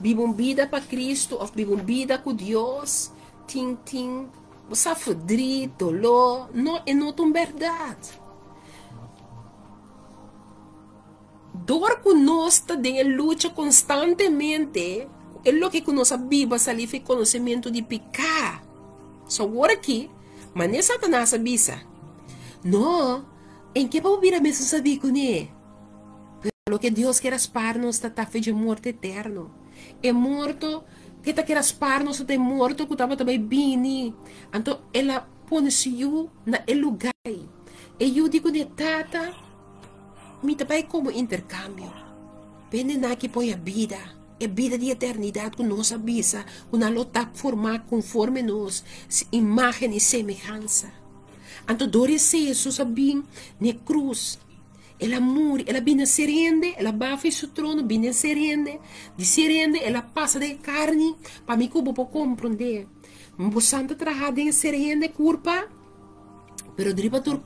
biba un bida pa Kristu òf biba un bida ku Dios tin tin bo sa verdriet, doló. No, e no ta un bèrdat. Dor ku nos ta den e lucha konstantemente ku e loke ku nos a biba salí for e konosementu di piká. So awor aki, manera Satanas a bisa, No, en ke pa bo bira mesun sabí kuné? Pero loke Dios kier a spar nos ta ta fe dje morto eterno. E morto ke ta kier a spar nos ta ta e morto ku tabata bai bini. Anto el a pone su yu na e lugá ei. E yu di kuné, Tata, Mi ta bai komo interkambio. Bende nan ki poi a bida, e bida di eternidat ku nos a bisa ku nan lo ta formá konforme nos imágen i semehansa. Anto dor esei Hesus a bin n'e krus. El a muri, el a bini a ser hende, el a baha for di su trono bini a ser hende. Di ser hende el a pasa den e karni pa mi ku bo por komprondé. Bo san ta traha den e ser hende kurpa, pero riba tur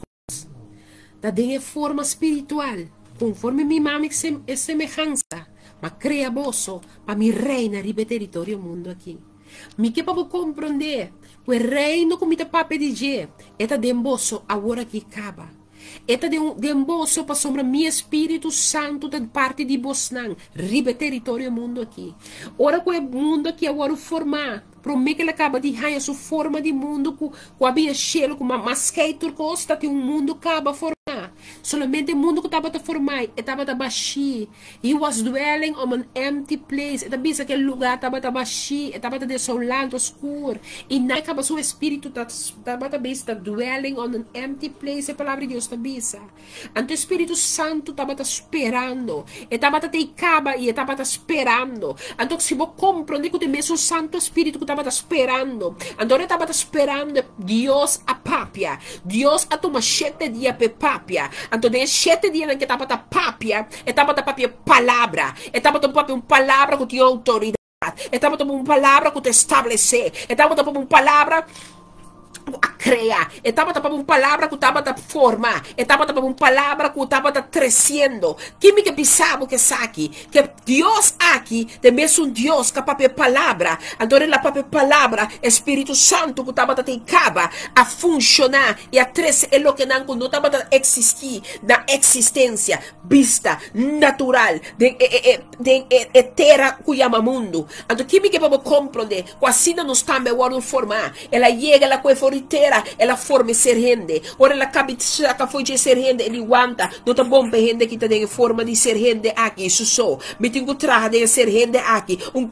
Ta den e forma spiritual, konforme mi mami e semehansa, m'a krea boso pa mi reina riba e teritorio mundu aki. Mi ke pa bo komprondé ku e reino ku mi ta papia di dje, e ta den boso awor aki kaba. E ta den den boso pasobra mi Espíritu Santu ta parti di bosnan riba e teritorio e mundu aki. Ora ku e mundu aki a wòrdu formá, promé ku el a kaba di haña su forma di mundu ku ku a bira shelu ku mas skei tur kos, ta tin un mundu kaba formá. Solamente e mundu ku tabata formá e tabata bashí. He was dwelling on an empty place. E ta bisa ku e lugá tabata bashí, e tabata desolado, skur. I nan a kaba su espíritu ta tabata bisa ta dwelling on an empty place, e Palabra di Dios ta bisa. Anto e Spiritu Santu tabata sperando. E tabata tei kaba i e tabata sperando. Anto si bo komprondé ku ta e mesun Santu Spiritu ku tabata sperando, anto ora e tabata sperando, Dios a papia. Dios a tuma shete dia p'e papia. Anto den e shete dianan ku e tabata papia, e tabata papia palabra. E tabata papia un palabra ku tin outoridat. E tabata papia un palabra ku ta establesé. E tabata papia un palabra ku a krea. E tabata papia un palabra ku tabata forma. E tabata papia un palabra ku tabata tresiendo. Ki mi ke bisa bo ku esaki? Ke Dios aki ta e mesun Dios ku a papia e palabra. Anto ora el a papia e palabra, e Spiritu Santu ku tabata tin kaba a funshoná i a trese e lokenan ku no tabata eksistí na eksistensia, bista natural den e e den e e tera ku yama mundu. Anto ki mi ke pa bo komprondé ku asina nos tambe a wòrdu formá. El a yega, el a kohe for di tera, el a forma e ser hende. Ora el a kabi saka for dje ser hende, e di wanta, No ta bon pa e hende ki ta den e forma di ser hende aki su so. Mi tin ku traha den e ser hende aki un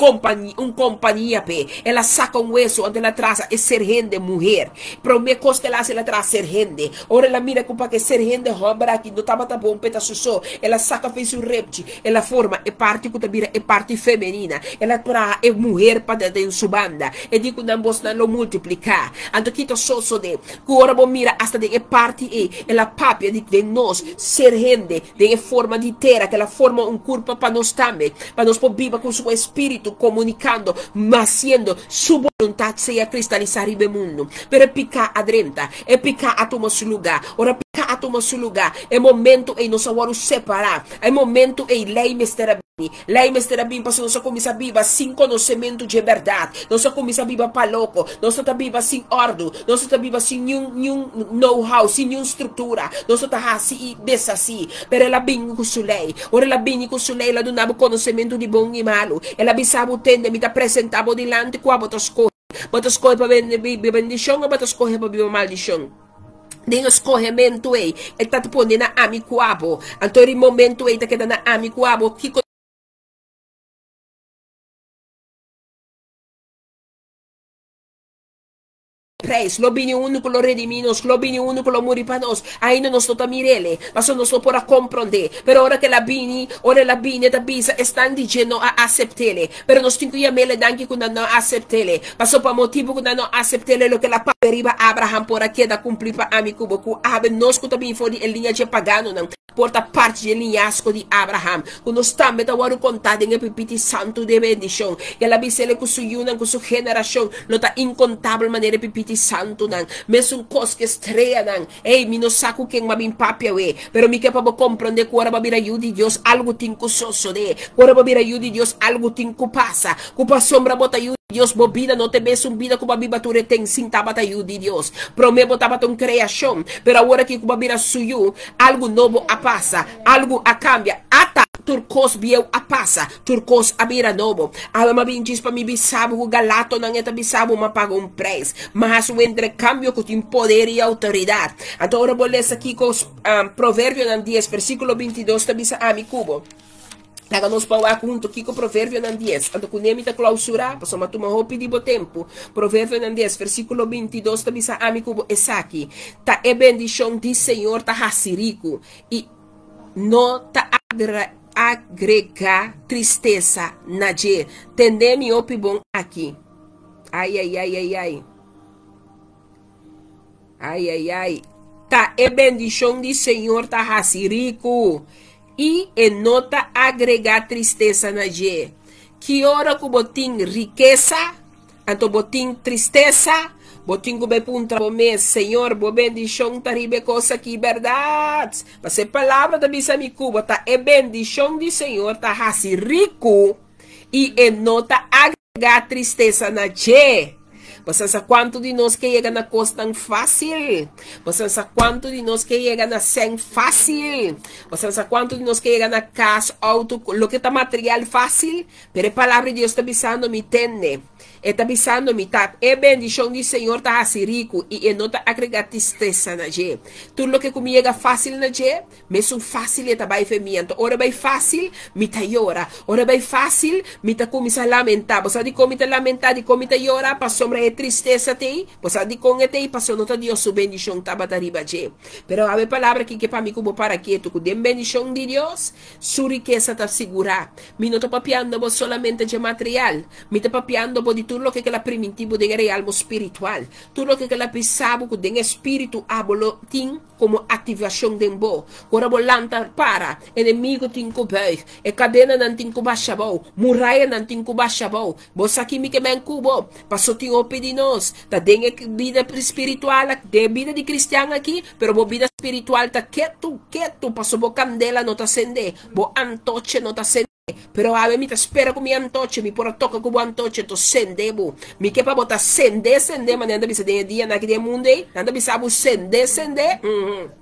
un kompania p'e. El a saka un wesu, anto el a traha e ser hende muher. Promé kos ku el a hasi, el a traha ser hende. Ora el a mira ku pa ku e ser hende hòmber aki no tabata bon p'e ta su so, el a saka for su repchi, el a forma e parti ku ta bira e parti femenina. El a traha e muher pa ta den su banda. E di ku nan bosnan lo multipliká. Anto ki ta sosodé? Ku ora bo mira asta den e parti ei, el a papia di den nos ser hende, den e forma di tera, ku el a forma un kurpa pa nos tambe, pa nos por biba ku su espíritu, komunikando, hasiendo su boluntat sea kristalisá riba e mundu. Pero e piká a drenta, e piká a tuma su lugá. Ora piká a tuma su lugá, e momentu ei nos a wòrdu separá. E momentu ei lei mester a bini. Lei mester a bin pasobra nos a kuminsá biba sin konosementu dje bèrdat. Nos a kuminsá biba pa loko. Nos no ta biba sin òrdu. Nos no ta biba sin niun niun know-how, sin niun struktura. Nos no ta hasi i deshasí. Pero el a bini ku su lei. Ora el a bini ku su lei, el a duna bo konosementu di bon i malu. El a bisa bo, Tende, mi ta presentá bo dilanti kua bo ta skohe. Bo ta skohe pa biba bendishon o bo ta skohe pa biba maldishon? Den e skohementu ei, e ta pone na ami ku abo. Anto ri momentu ei ta keda na ami ku abo. Kiko prijs? Lo bini unu ku lo redimí nos, lo bini unu ku lo muri pa nos. Ainda nos no ta mir'el, pasobra nos no por a komprondé. Pero ora ku el a bini, ora el a bini, e ta bisa, Esnan di dje no a asept'el. Pero nos tin ku yam'el danki ku nan no a asept'el. Pasobra pa motibu ku nan no a asept'el, loke el a papia riba Abraham por a keda kumplí pa ami ku bo, ku awe nos ku ta bini for di e liña dje paganonan por ta parti dje liñasgo di Abraham, ku nos tambe ta wòrdu kontá den e pipiti santu di e bendishon. El a bis'el ku su yunan, ku su generashon lo ta inkontabel manera e pipiti santunan, mesun kos ku e streanan. Ey, mi no sa ku ken m'a bin papia awe, pero mi ke pa bo komprondé ku ora bo a bira yu di Dios algu tin ku sosodé. Ku ora bo bira yu di Dios algu tin ku pasa. Ku pasobra bo ta yu di Dios, bo bida no ta e mesun bida ku bo a biba tur e ten sin tabata yu di Dios. Promé bo tabata un kreashon, pero awor aki ku bo a bira su yu, algu nobo a pasa, algu a kambia. Ata! Tur kos bieu a pasa, tur kos a bira nobo. Awe m'a bin djis pa mi bisa bo ku Galatonan e ta bisa bo m'a paga un preis, m'a hasi un entrekambio ku tin poder i outoridat. Anto ora bo lesa kiko Proverbionan dies versíkulo bintidos ta bisa ami ku bo. Laga nos por wak huntu kiko Proverbionan dies. Anto kuné mi ta klousurá, pasobra m'a tuma hopi di bo tempu. Proverbionan dies versíkulo bintidos ta bisa ami ku bo esaki, Ta e bendishon di Señor ta hasi riku, i no ta agregá tristesa na dje. Tendé mi hopi bon aki. Ai, ai, ai, ai, ai. Ai, ai, ai. Ta e bendishon di Señor ta hasi riku, i e no ta agregá tristesa na dje. Ki ora ku bo tin rikesa, Anto bo tin tristesa? Bo tin ku bai puntra bo mes, Señor, bo bendishon ta riba e kos aki, bèrdat? Pasobra e Palabra ta bisa mi ku bo ta e bendishon di Señor ta hasi riku i e no ta agregá tristesa na dje. Bo sa kuantu di nos ke yega na kosnan fásil? Bo sa kuantu di nos ke yega na sèn fásil? Bo sa kuantu di nos ke yega na kas, outo, loke ta material fásil? Pero e Palabra di Dios ta bisando mi, Tende. E ta bisando mi ta, E bendishon di Señor ta hasi riku i e no ta agregá tristesa na dje. Tur loke ku mi yega fásil na dje, mesun fásil e ta bai fe mi. Anto ora e bai fásil, mi ta yora. Ora e bai fásil, mi ta kuminsá lamentá. Bo sa dikon mi ta lamentá, dikon mi ta yora? Pasobra e tristesa t'ei. Bo sa dikon e t'ei? Pasobra no ta Dios su bendishon tabata riba dje. Pero awe e palabra aki ke pa mi ku bo para ketu, ku den bendishon di Dios, Su rikesa ta sigurá. Mi no ta papiando bo solamente dje material. Mi ta papiando bo di tur loke ke la primintí bo den e realmo spiritual. Tur loke ke la bisa bo ku den e spiritu abo lo tin komo aktivashon den bo. Ku ora bo lanta para, enemigo tin ku buig, e kadenanan tin ku basha abou, murayanan tin ku basha abou. Bo sa ki mi ke men ku bo? Paso tin hopi di nos ta den e bida spiritual aki, den e bida di kristian aki, pero bo bida spiritual ta ketu, ketu, paso bo kandela no ta sende, bo antoche no ta sende. Pero awe mi ta spera ku mi antoche, mi por a toka ku bo antoche, to sende bo. Mi ke pa bo ta sende, sende, manera nan ta bisa den e dianan aki den e mundu ei, nan ta bisa bo sende, sende, uhmm.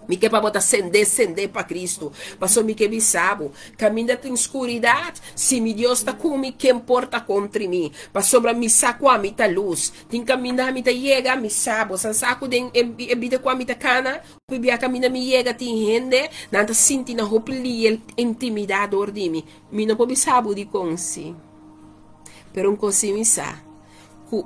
Mi ke pa bo ta sendé, sendé pa Cristo. Pasobra mi ke bisa bo, kaminda tin skuridat, si mi Dios ta ku mi, ken por ta kontri mi? Pasobra mi sa ku ami ta lus. Tin kaminda ami ta yega, mi sa. Bo san sa ku den e bida ku ami ta kana, hopi bia kaminda mi yega tin hende, nan ta sinti nan hopi liel intimidá dor di mi. Mi no por bisa bo dikon si. Pero un kos si mi sa, ku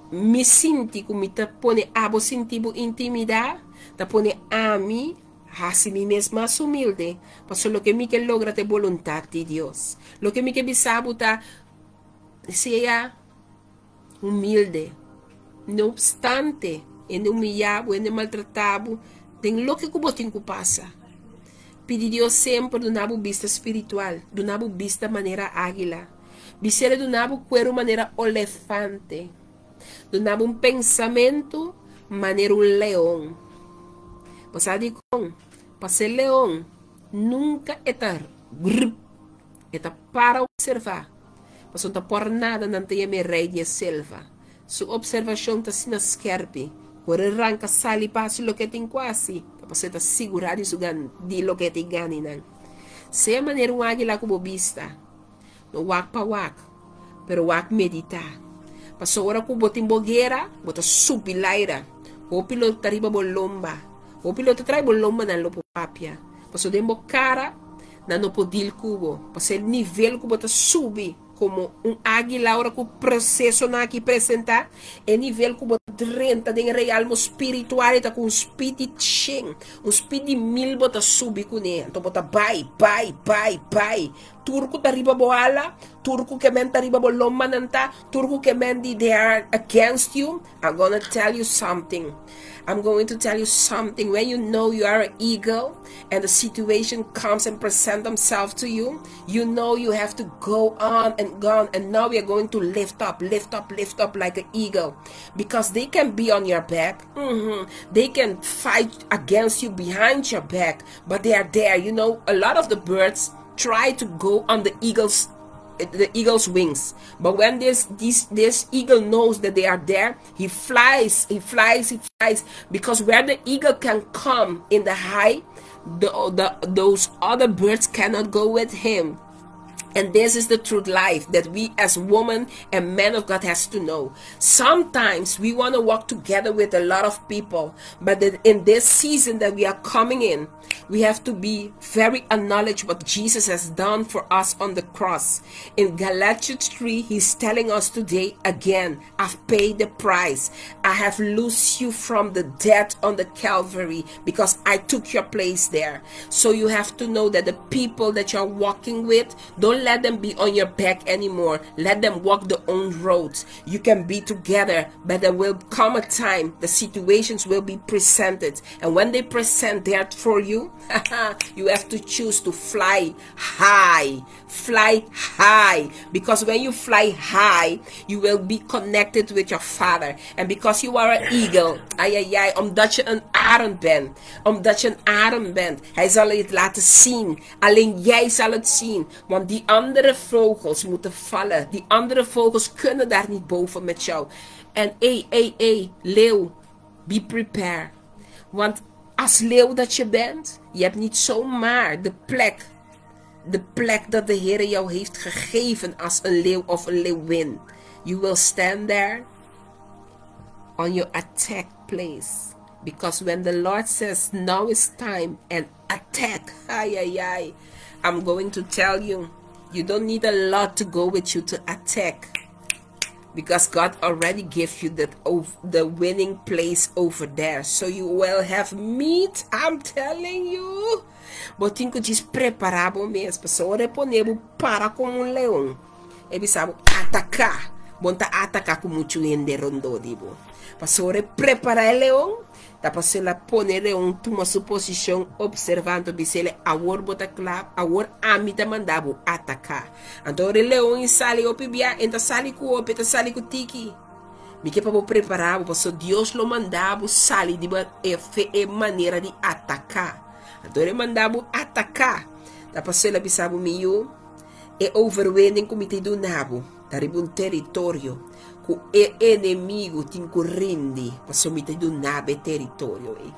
mi sinti ku mi ta pone abo sinti bo intimidá, Ta pone ami hasi mi mes mas humilde, pasobra loke mi ke logra ta e boluntat di Dios. Loke mi ke bisa bo ta, sea humilde. No opstante hende humiyá bo, hende maltratá bo, den loke ku bo tin ku pasa, pidi Dios semper duna bo bista spiritual, duna bo bista manera águila. Bis'el duna bo kueru manera olefante. Duna bo un pensamentu manera un leon. Bo sa dikon? Pasé leon nunka e ta grrp, e ta para opservá. Pasobra no ta por nada nan ta yama e rei di e selva. Su opservashon ta asina skèrpi ku ora e ranka sali pa hasi loke e tin ku hasi, ta pasobra e ta sigurá di su gan di loke e tin ganinan. Sea manera un águila ku bo bista. No wak pa wak, pero wak meditá. Pasobra ora ku bo tin bo guera, bo ta subi laira. Hopi lo ta riba bo lomba. Hopi lo ta trae bo lomba nan lo por papia. Pasobra den bo kara nan no por deal ku bo. Pasobra e nivel ku bo ta subi komo un águila ora ku prosesonan aki presentá, e nivel ku bo ta drenta den e realmo spiritual e ta ku un speed di shen, un speed di mil bo ta subi kuné. Anto bo ta bai, bai, bai, bai. Tur ku ta riba bo ala, tur ku ke men ta riba bo lomba nan ta, tur ku ke men di they are against you, I'm gonna tell you something, I'm going to tell you something, when you know you are an eagle and the situation comes and present themselves to you, you know you have to go on and gone and now we are going to lift up, lift up, lift up like an eagle because they can be on your back, mm-hmm. they can fight against you behind your back, but they are there, you know, a lot of the birds try to go on the eagle's the eagle's wings but when this this this eagle knows that they are there he flies he flies he flies because where the eagle can come in the high the, the those other birds cannot go with him and this is the truth life that we as women and men of God has to know. Sometimes we want to walk together with a lot of people, but in this season that we are coming in, we have to be very acknowledge what Jesus has done for us on the cross. In Galatians 3, he's telling us today again, I've paid the price. I have loosed you from the death on the Calvary because I took your place there. So you have to know that the people that you're walking with, don't let them be on your back anymore. Let them walk their own roads. You can be together, but there will come a time the situations will be presented. And when they present that for you, you have to choose to fly high. Fly high. Because when you fly high, you will be connected with your father. And because you are an eagle, ay ay ay, omdat je een arend bent, omdat je een arend bent, hij zal het laten zien. Alleen jij zal het zien. Want die andere vogels moeten vallen. Die andere vogels kunnen daar niet boven met jou. En ey, ey, ey, leeuw, be prepared. Want als leeuw dat je bent, je hebt niet zomaar de plek, de plek dat de Heer jou heeft gegeven als een leeuw of een leeuwin. You will stand there on your attack place. Because when the Lord says now is time and attack, ay, ay, ay, I'm going to tell you, you don't need a lot to go with you to attack. Because God already gave you that the winning place over there. So you will have meat, I'm telling you. Bo tin ku djis prepará bo mes, pasobra ora e pone bo para komo un leon, e bisa bo ataká. Bo no ta ataká ku muchu hende rondó di bo. Pasobra ora e prepará e leon, ta pasobra el a pone e leon tuma su posishon opservando, bis'el, Awor bo ta kla, awor ami ta manda bo ataká. Anto ora e leon i sali hopi bia, e ta sali ku hopi, e ta sali ku tiki. Mi ke pa bo prepará bo, pasobra Dios lo manda bo sali di e fe e manera di ataká. Anto ora e manda bo ataká, ta pasobra el a bisa bo, Mi yu, e overwinning ku mi ta duna bo ta riba un teritorio ku e enemigu tin ku rindi, pasobra mi ta duna bo e teritorio ei.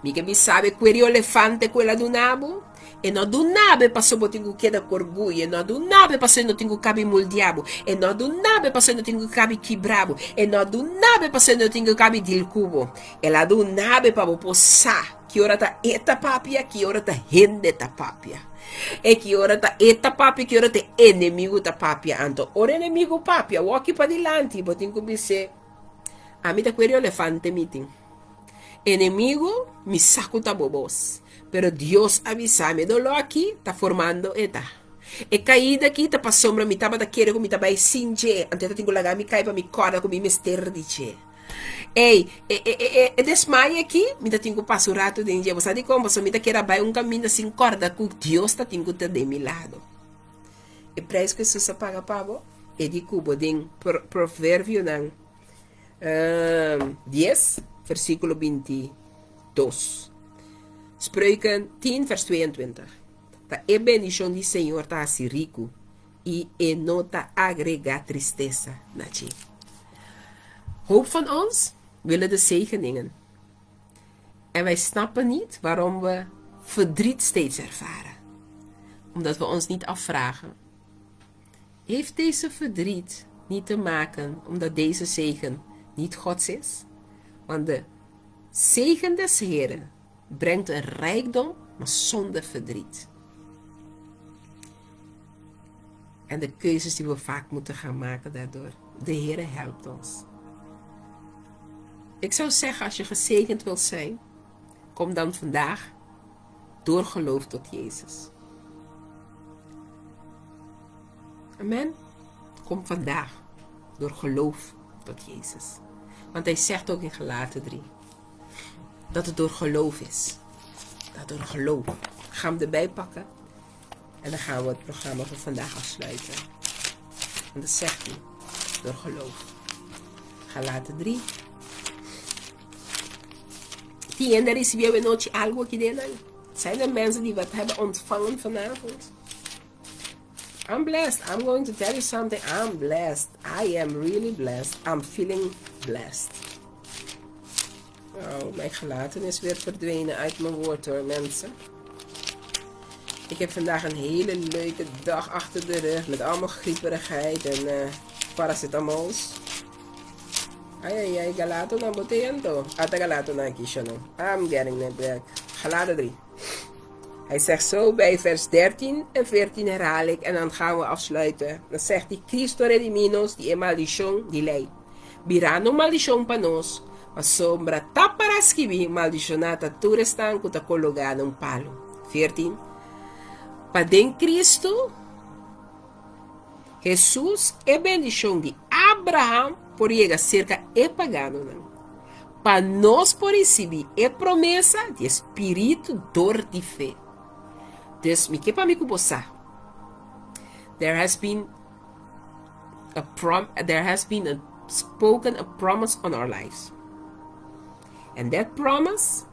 Mi ke bisa bo e kuer di olefante ku el a duna bo, E no dunabe paso bo tin ku keda ku orguyo, e no dunabe paso e no tin ku kabi moldia bo, e no dunabe paso e no tin ku kabi kibra bo, e no dunabe paso e no tin ku kabi dil ku bo. El a dunabe pa bo por sa ki ora ta e ta papia, ki ora ta hende ta papia. E ki ora ta e ta papia, ki ora ta e enemigu ta papia. Anto ora enemigu papia, woki padilanti, bo tin ku bis'é, Ami ta kuer di olefante mi tin. Enemigu, mi sa ku ta bo bos, pero Dios a bisa mi e doló aki ta formando e ta. E kaida aki ta pasobra mi tabata kere ku mi ta bai sin dje, anto e ta tin ku laga mi kai pa mi kòrda ku mi mester di dje. Ey, e, e, e, e, e desmayo aki, mi ta tin ku pasa un ratu den dje. Bo sa dikon? Pasobra mi ta kere a bai un kaminda sin kòrda ku Dios ta tin ku ta den mi lado. E preis ku Hesus a paga pa bo, e di ku bo den Proverbionan. 10, versíkulo 22. Spreuken 10, vers 22. Ta e bendishon di Señor ta hasi riku, i e no ta agregá tristesa na dje. Hoop van ons willen de zegeningen. En wij snappen niet waarom we verdriet steeds ervaren. Omdat we ons niet afvragen Heeft deze verdriet niet te maken omdat deze zegen niet Gods is? Want de zegen des Heren brengt een rijkdom, maar zonder verdriet. En de keuzes die we vaak moeten gaan maken daardoor. De Heere helpt ons. Ik zou zeggen, als je gezegend wilt zijn, kom dan vandaag door geloof tot Jezus. Amen. Kom vandaag door geloof tot Jezus. Want hij zegt ook in Galaten 3 dat het door geloof is. Dat door geloof. Ga hem erbij pakken. En dan gaan we het programma van vandaag afsluiten. En dat zegt hij. Door geloof. Galaten 3. Tin hende risibi awe nochi algo aki den nan? Zijn er mensen die wat hebben ontvangen vanavond? I'm blessed. I'm going to tell you something. I'm blessed. I am really blessed. I'm feeling blessed. Oh, mijn gelaten is weer verdwenen uit mijn woord hoor, mensen. Ik heb vandaag een hele leuke dag achter de rug met allemaal grieperigheid en uh, paracetamols. Ay, ay, ay, Galato na botento. Ata Galato na kishono. I'm getting it back. Galaten 3. Hij zegt zo bij vers 13 en 14 herhaal ik en dan gaan we afsluiten. Dan zegt hij, Cristo rediminos di e maldishon di lei. Birando maldishon pa nos, pasobra ta para skibi maldishoná ta tur esnan ku ta kologá na un palu. 14. Pa den Cristo Hesus e bendishon di Abraham por yega serka e paganonan, pa nos por risibí e promesa di e Spiritu dor di fe. Dus mi ke pa mi ku bo sa, there has been a prom there has been a spoken a promise on our lives. And that promise,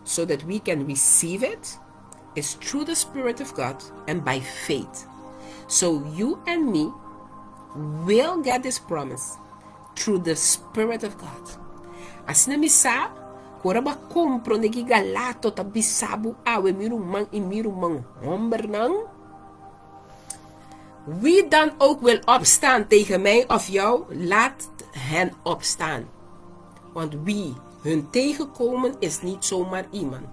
so that we can receive it, is through the Spirit of God and by faith. So you and me will get this promise. Through the Spirit of God. Asina mi sa ku ora bo a komprondé ki Galato ta bisa bo awe, mi ruman i mi ruman hòmbernan, Wie dan ook wil opstaan tegen mij of jou, laat hen opstaan. Want wie hun tegenkomen is niet zomaar iemand.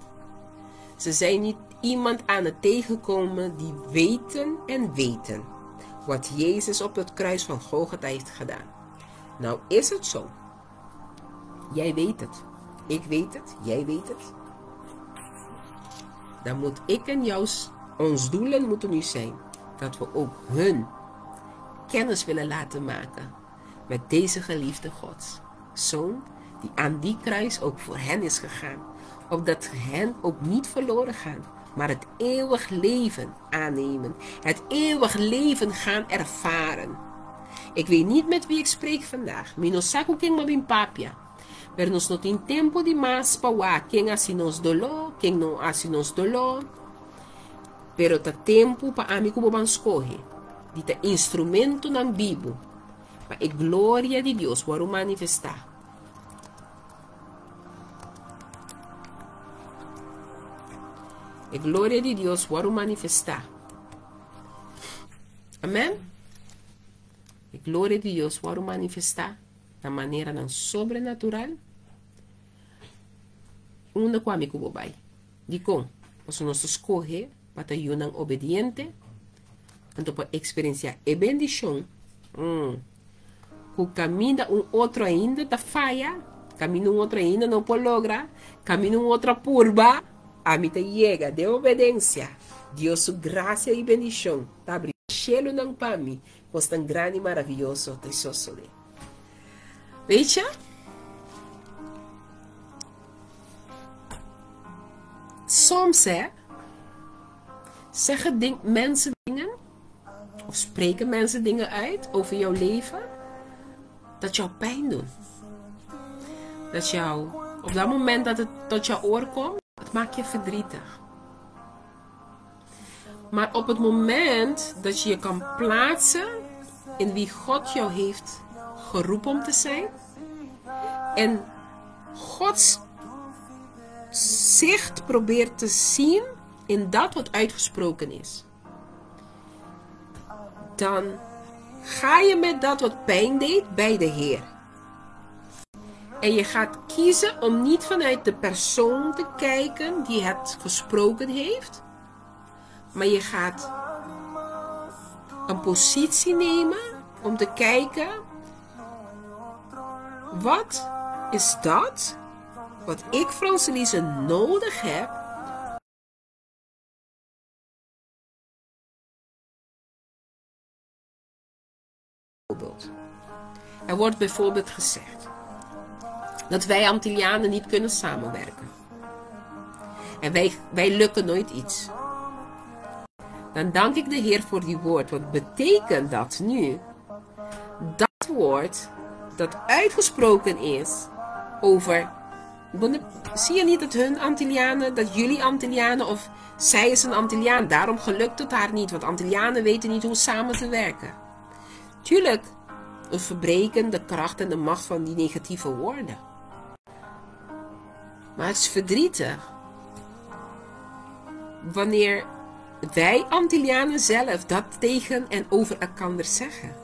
Ze zijn niet iemand aan het tegenkomen die weten en weten wat Jezus op het kruis van Golgotha heeft gedaan. Nou is het zo. Jij weet het. Ik weet het. Jij weet het. Dan moet ik en jou, ons doelen moeten nu zijn dat we ook hun kennis willen laten maken met deze geliefde Gods Zoon, die aan die kruis ook voor hen is gegaan. Opdat hen ook niet verloren gaan, maar het eeuwig leven aannemen. Het eeuwig leven gaan ervaren. Ik weet niet met wie ik spreek vandaag. Mi no sa ku ken m'a bin papia. Pero nos no tin tempu di mas pa wak ken hasi nos doló, ken no hasi nos doló. Pero ta tempu pa ami ku bo ban skohe di ta instrumentonan bibu pa e gloria di Dios wòrdu manifestá. E gloria di Dios wòrdu manifestá. Amen. E gloria di Dios wòrdu manifestá na maneranan sobrenatural unda ku ami ku bo bai. Dikon? Pasobra nos ta skohe pa ta yunan obediente, anto pa eksperensiá e bendishon ku kaminda un otro ainda ta faya, kaminda un otro ainda no por logra, kaminda un otro a purba, ami ta yega den obedensia. Dios su grasia i bendishon ta abri shelunan pa mi, kosnan grandi i maravioso ta sosodé. Weet je? Soms hè, zeggen ding, mensen dingen, of spreken mensen dingen uit over jouw leven, dat jou pijn doen. Dat jou, op dat moment dat het tot jouw oor komt, het maakt je verdrietig. Maar op het moment dat je je kan plaatsen in wie God jou heeft geroepen om te zijn, en Gods zicht probeert te zien in dat wat uitgesproken is, dan ga je met dat wat pijn deed bij de Heer. En je gaat kiezen om niet vanuit de persoon te kijken die het gesproken heeft, maar je gaat een positie nemen om te kijken, wat is dat wat ik, Franselise, nodig heb? Er wordt bijvoorbeeld gezegd dat wij Antillianen niet kunnen samenwerken. En wij, wij lukken nooit iets. Dan dank ik de Heer voor die woord. Wat betekent dat nu? Dat woord dat uitgesproken is over. Zie je niet dat hun Antillianen, dat jullie Antillianen of zij is een Antilliaan, daarom gelukt het haar niet, want Antillianen weten niet hoe samen te werken. Tuurlijk, we verbreken de kracht en de macht van die negatieve woorden. Maar het is verdrietig wanneer wij Antillianen zelf dat tegen en over elkaar zeggen.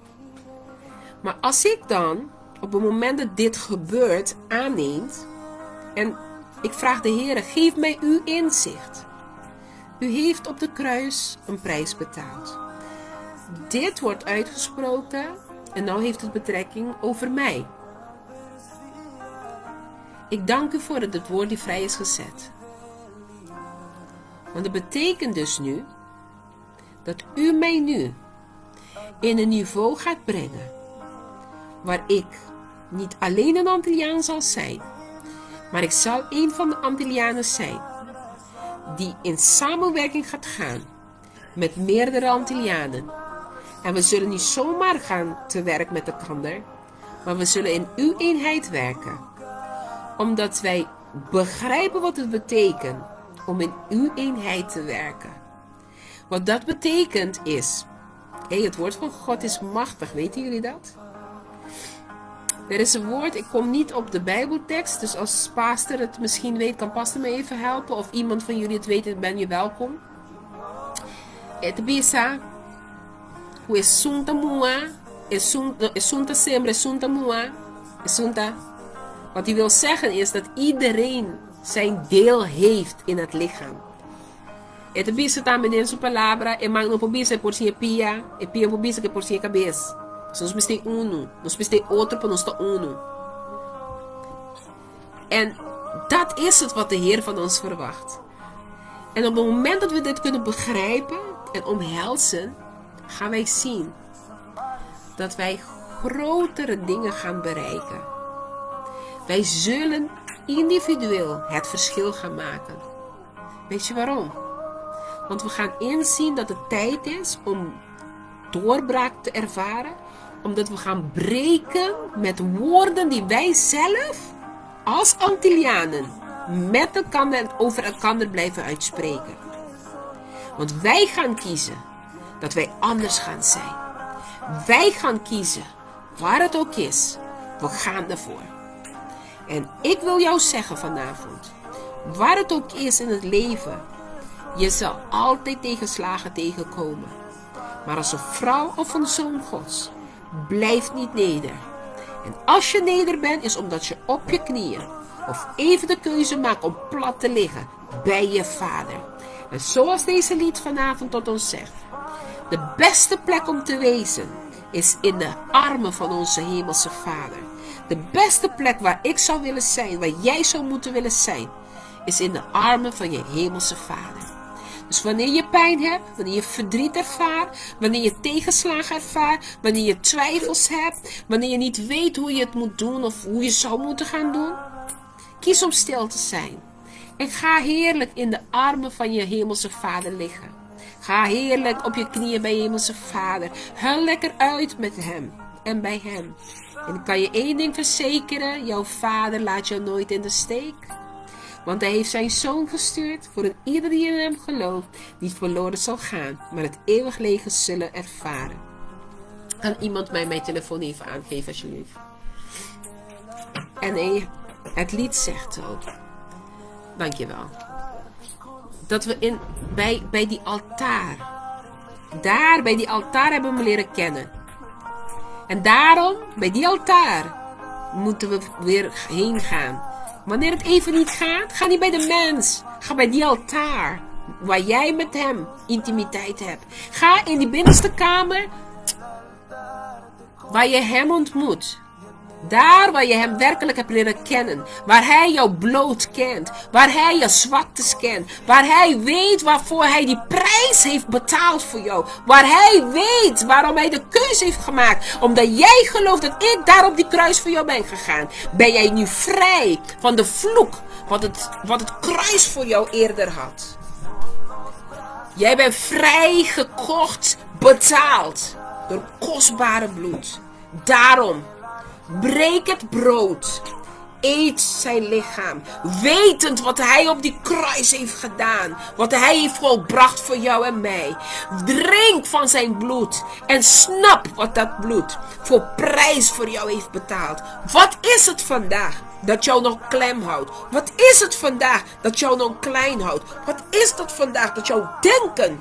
Maar als ik dan op het moment dat dit gebeurt aanneemt en ik vraag de Heer, geef mij uw inzicht. U heeft op de kruis een prijs betaald. Dit wordt uitgesproken en nou heeft het betrekking over mij. Ik dank u voor het woord die vrij is gezet. Want dat betekent dus nu dat u mij nu in een niveau gaat brengen waar ik niet alleen een Antilliaan zal zijn, maar ik zal een van de Antillianen zijn die in samenwerking gaat gaan met meerdere Antillianen. En we zullen niet zomaar gaan te werk met elkaar, maar we zullen in uw eenheid werken. Omdat wij begrijpen wat het betekent om in uw eenheid te werken. Wat dat betekent is, hey, het woord van God is machtig, weten jullie dat? Er is een woord, ik kom niet op de Bijbeltekst, dus als pastor het misschien weet, kan pastor me even helpen. Of iemand van jullie het weet, ben je welkom. E ta bisa ku esun ta muha, esun, no, esun ta sembra, esun ta muha, esun ta. Wat hij wil zeggen is dat iedereen zijn deel heeft in het lichaam. E ta bisa tambe den su palabra, e man no por bisa e por sin e pia, e pia no por bisa ku e por sin e kabes. So nos mester unu, nos mester otro pa nos ta unu. En dat is het wat de Heer van ons verwacht. En op het moment dat we dit kunnen begrijpen en omhelzen, gaan wij zien dat wij grotere dingen gaan bereiken. Wij zullen individueel het verschil gaan maken. Weet je waarom? Want we gaan inzien dat het tijd is om doorbraak te ervaren. Omdat we gaan breken met woorden die wij zelf als Antillianen met elkaar en over elkaar blijven uitspreken. Want wij gaan kiezen dat wij anders gaan zijn. Wij gaan kiezen, waar het ook is, we gaan ervoor. En ik wil jou zeggen vanavond, waar het ook is in het leven, je zal altijd tegenslagen tegenkomen. Maar als een vrouw of een zoon Gods, blijf niet neder. En als je neder bent, is omdat je op je knieën of even de keuze maakt om plat te liggen bij je vader. En zoals deze lied vanavond tot ons zegt, de beste plek om te wezen is in de armen van onze hemelse vader. De beste plek waar ik zou willen zijn, waar jij zou moeten willen zijn, is in de armen van je hemelse vader. Dus wanneer je pijn hebt, wanneer je verdriet ervaart, wanneer je tegenslagen ervaart, wanneer je twijfels hebt, wanneer je niet weet hoe je het moet doen of hoe je zou moeten gaan doen, kies om stil te zijn. En ga heerlijk in de armen van je hemelse vader liggen. Ga heerlijk op je knieën bij je hemelse vader. Huil lekker uit met hem en bij hem. En ik kan je één ding verzekeren, jouw vader laat jou nooit in de steek. Want hij heeft zijn zoon gestuurd voor een ieder die in hem gelooft, niet verloren zal gaan, maar het eeuwig leven zullen ervaren. Kan iemand mij mijn telefoon even aangeven, alsjeblieft? En het lied zegt ook, dankjewel, dat we bij die altaar, daar bij die altaar hebben we leren kennen. En daarom, bij die altaar, moeten we weer heen gaan. Wanneer het even niet gaat, ga niet bij de mens. Ga bij die altaar, waar jij met hem intimiteit hebt. Ga in die binnenste kamer, waar je hem ontmoet. Daar waar je hem werkelijk hebt leren kennen. Waar hij jou bloot kent. Waar hij je zwaktes kent. Waar hij weet waarvoor hij die prijs heeft betaald voor jou. Waar hij weet waarom hij de keuze heeft gemaakt. Omdat jij gelooft dat ik daar op die kruis voor jou ben gegaan. Ben jij nu vrij van de vloek wat het kruis voor jou eerder had. Jij bent vrij gekocht, betaald door kostbare bloed. Daarom, breek het brood. Eet zijn lichaam. Wetend wat hij op die kruis heeft gedaan. Wat hij heeft volbracht voor jou en mij. Drink van zijn bloed. En snap wat dat bloed voor prijs voor jou heeft betaald. Wat is het vandaag dat jou nog klem houdt? Wat is het vandaag dat jou nog klein houdt? Wat is dat vandaag dat jouw denken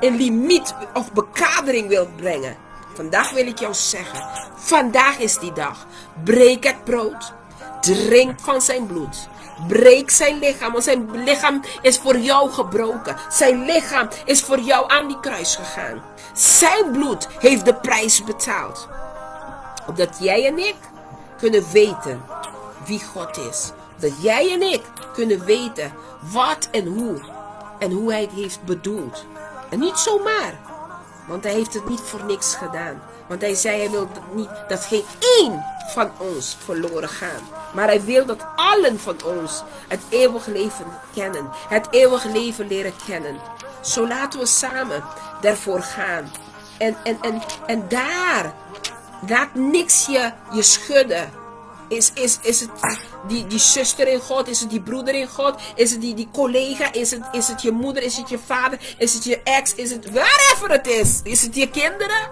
een limiet of bekadering wil brengen? Vandaag wil ik jou zeggen, vandaag is die dag. Breek het brood. Drink van zijn bloed. Breek zijn lichaam, want zijn lichaam is voor jou gebroken. Zijn lichaam is voor jou aan die kruis gegaan. Zijn bloed heeft de prijs betaald. Opdat jij en ik kunnen weten wie God is. Opdat jij en ik kunnen weten wat en hoe. En hoe hij het heeft bedoeld. En niet zomaar. Want hij heeft het niet voor niks gedaan. Want hij zei, hij wil niet dat geen één van ons verloren gaan. Maar hij wil dat allen van ons het eeuwig leven kennen. Het eeuwig leven leren kennen. Zo laten we samen daarvoor gaan. En daar, laat niks je schudden. Is het die zuster in God? Is het die broeder in God? Is het die collega? Is het je moeder? Is het je vader? Is het je ex? Is het whatever het is? Is het je kinderen?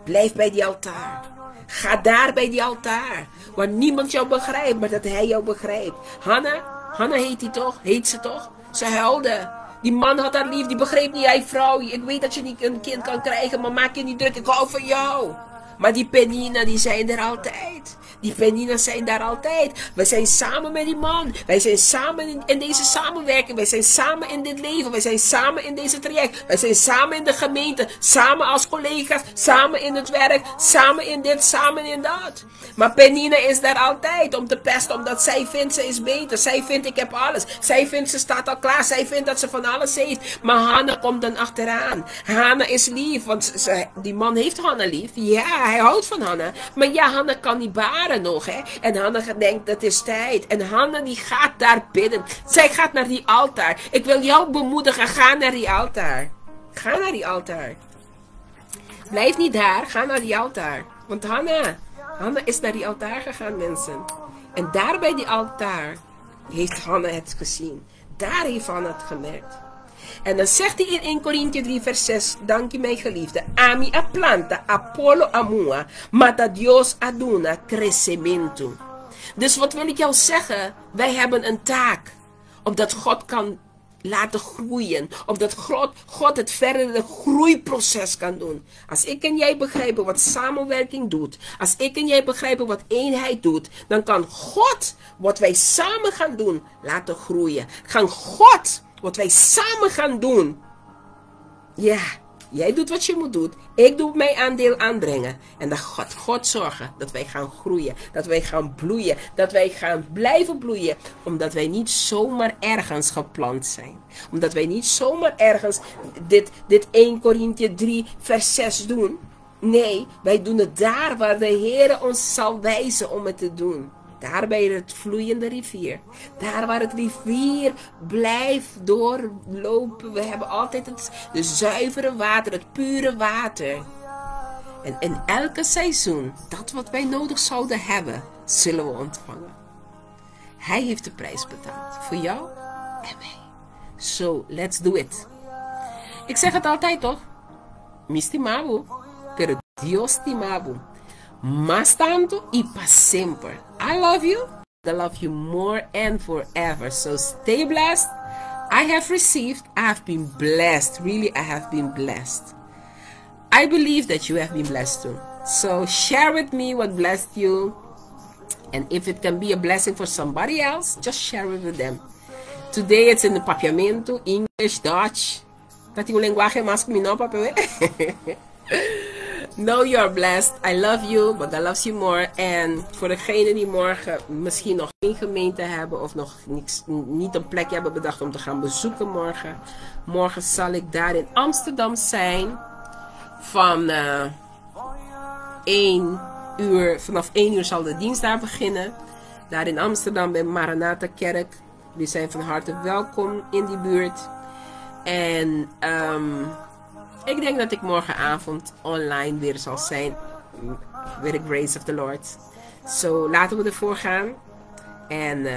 Blijf bij die altaar. Ga daar bij die altaar. Waar niemand jou begrijpt, maar dat hij jou begrijpt. Hanna, Hanna heet die toch? Heet ze toch? Ze huilde. Die man had haar lief, die begreep niet. Hij vrouw, ik weet dat je niet een kind kan krijgen, maar maak je niet druk, ik hou van jou. Maar die Penina, die zijn er altijd. Die Penina's zijn daar altijd. We zijn samen met die man. Wij zijn samen in deze samenwerking. Wij zijn samen in dit leven. Wij zijn samen in deze traject. Wij zijn samen in de gemeente. Samen als collega's. Samen in het werk. Samen in dit, samen in dat. Maar Penina is daar altijd om te pesten. Omdat zij vindt ze is beter. Zij vindt ik heb alles. Zij vindt ze staat al klaar. Zij vindt dat ze van alles heeft. Maar Hanna komt dan achteraan. Hanna is lief. Want die man heeft Hanna lief. Ja, hij houdt van Hanna. Maar ja, Hanna kan niet baren nog, hè. En Hanna denkt, dat is tijd. En Hanna die gaat daar bidden. Zij gaat naar die altaar. Ik wil jou bemoedigen, ga naar die altaar. Ga naar die altaar. Blijf niet daar, ga naar die altaar. Want Hanna is naar die altaar gegaan, mensen. En daar bij die altaar heeft Hanna het gezien. Daar heeft Hanna het gemerkt. En dan zegt hij in 1 Korinthe 3 vers 6, dank je mijn geliefde, Ami a planta, Apollo a muha, ma ta Dios a duna crecimento. Dus wat wil ik jou zeggen? Wij hebben een taak, opdat God kan laten groeien. Opdat God het verdere groeiproces kan doen. Als ik en jij begrijpen wat samenwerking doet. Als ik en jij begrijpen wat eenheid doet. Dan kan God wat wij samen gaan doen laten groeien. Kan God wat wij samen gaan doen. Ja, jij doet wat je moet doen. Ik doe mijn aandeel aanbrengen. En dan gaat God zorgen dat wij gaan groeien. Dat wij gaan bloeien. Dat wij gaan blijven bloeien. Omdat wij niet zomaar ergens geplant zijn. Omdat wij niet zomaar ergens dit 1 Korinthe 3 vers 6 doen. Nee, wij doen het daar waar de Heer ons zal wijzen om het te doen. Daar bij het vloeiende rivier. Daar waar het rivier blijft doorlopen. We hebben altijd het zuivere water, het pure water. En in elke seizoen, dat wat wij nodig zouden hebben, zullen we ontvangen. Hij heeft de prijs betaald. Voor jou en mij. So, let's do it. Ik zeg het altijd toch? Mi stima bo, pero Dios stima bo. Mas tanto y pa semper. I love you. I love you more and forever. So stay blessed. I have received. I have been blessed. Really, I have been blessed. I believe that you have been blessed too. So share with me what blessed you. And if it can be a blessing for somebody else, just share it with them. Today it's in the Papiamento, English, Dutch. Dat un lenguaje mas cu mi no papia. Know you are blessed. I love you, but God loves you more. En voor degenen die morgen misschien nog geen gemeente hebben of nog niks, niet een plekje hebben bedacht om te gaan bezoeken morgen. Morgen zal ik daar in Amsterdam zijn van 1 uur. Vanaf 1 uur zal de dienst daar beginnen. Daar in Amsterdam bij Maranatha Kerk. Jullie zijn van harte welkom in die buurt. En ik denk dat ik morgenavond online weer zal zijn. With the grace of the Lord. So, laten we ervoor gaan. En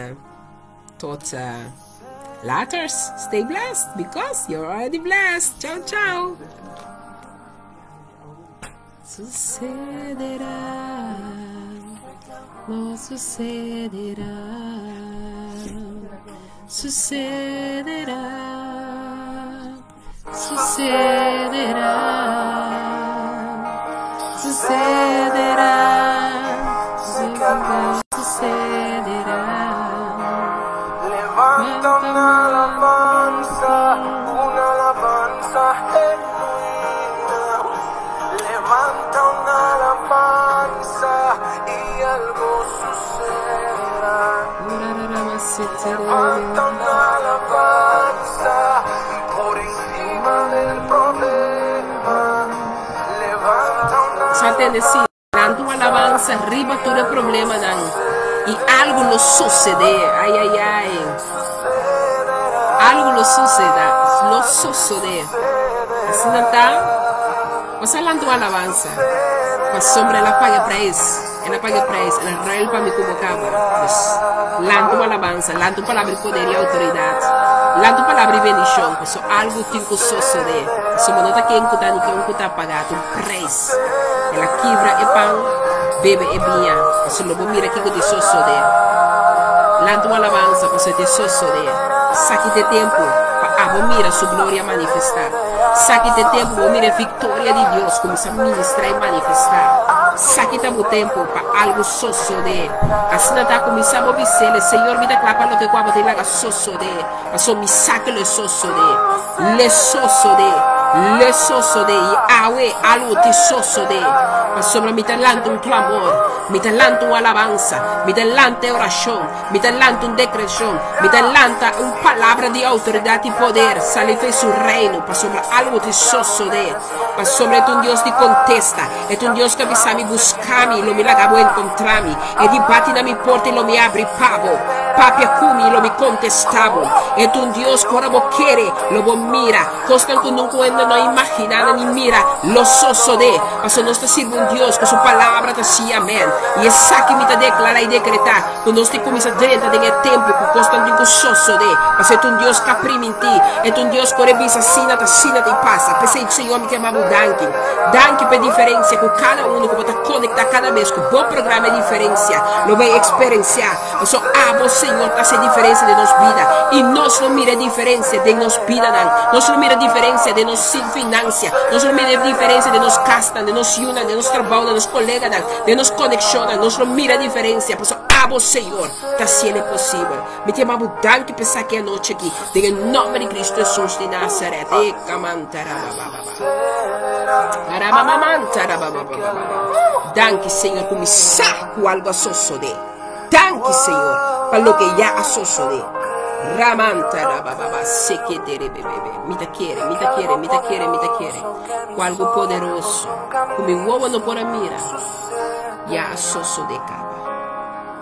tot later. Stay blessed. Because you're already blessed. Ciao, ciao. Sucederá. No sucederá. Sucederá. Sucederá. Sucederá. Sucederá. Levanta una alabanza, una alabanza genuina. Levanta una alabanza y algo sucederá. Levanta una alabanza por encima del problema. Levanta una Sa sí, lanta un alabanza riba tur e problemanan. Y algo lo sosodé. Ai, ai, ai. Algo lo sosodé. Lo sosodé. Asina ta? Bo lanta un alabanza. Pasobra el a paga prijs. El a paga prijs. El a ruil pa mi cu bo caba. Dus, lanta un alabanza. Lanta un palabra di poder y autoridad. Lanta un palabra di bendicion. Paso algo tin cu sosodé. Paso no ta ken cu ta ni ken cu ta paga un prijs. El a kibra e pan. Bebe e biña, pasobra lo bo mira kiko di sosodé. Lanta un alabansa, pasobra e ta sosodé. Saki ta e tempu pa abo mira su gloria manifestá. Saki ta e tempu pa bo mira e viktoria di Dios kuminsá ministrá i manifestá. Saki ta bo tempu pa algu sosodé. Asina ta, kuminsá bo bis'El, Señor, mi ta kla pa loke ku abo ta laga sosodé, pasobra mi sa ku lo e sosodé. Lo e sosodé. Lo e sosodé. I awe algu tin sosodé, pasobra mi ta lanta un klamor, mi ta lanta un alabansa, mi ta lanta e orashon, mi ta lanta un dekreshon, mi ta lanta un palabra di outoridat i poder sali for su reino, pasobra algu tin sosodé. Pasobra e ta un Dios di kontesta, e ta un Dios ku a bisa mi, Buska mi, lo mi laga bo enkontrá mi. E di bati na mi porta i lo mi abri pa bo. Papia ku mi i lo mi kontestá bo. E ta un Dios ku ora bo kere, lo bo mira. Kosnan ku nunka un hende no a imaginá ni mira, lo sosodé. Pasobra nos ta sirbi un Dios ku su palabra ta sí amèn. I esaki mi ta deklará i dekretá, ku nos tin kuminsá drenta den e tempu ku kosnan tin ku sosodé. Pasobra e ta un Dios ku a primintí. E ta un Dios ku ora e bisa asina ta asina ta i pasa. P'esei, Señor, mi ta yama bo danki. Danki pa e diferensia ku kada unu ku bo ta konektá kada bes ku bo programa e diferensia lo bai eksperensiá. Pasobra abo, Señor, ta hasi e diferensia den nos bida i nos lo mira e diferensia den nos bidanan. Nos lo mira diferensia den nos finansia. Nos lo mira e diferensia den nos kasnan, den nos yunan, den nos trabounan, nos koleganan, den nos konekshonnan. Nos lo mira e diferensia pasobra abo, Señor, ta hasiel e posibel. Mi ta yama bo danki pa esaki anochi aki den e nòmber di Kristu Hesus di Nazaret. E kamantarabababa. Arabamamantarababababa. Danki, Señor, ku mi sa ku algu a sosodé. Danki, Señor, pa loke ya a sosodé. Ramantarabababa, seketerebebebe. Mi ta kere, mi ta kere, mi ta kere, mi ta kere ku algu poderoso ku mi wowo no por a mira ya a sosodé kaba.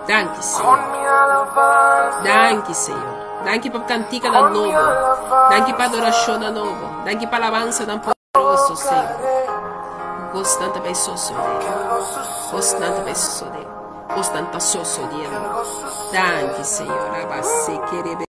Danki, Señor. Danki, Señor. Danki pa kantikanan nobo. Danki pa adorashonnan nobo. Danki pa alabansanan poderoso, Señor. Kosnan ta bai sosodé. Kosnan ta bai sosodé. Kosnan ta sosodiendo. Danki, Señor. Abba, sekerebe.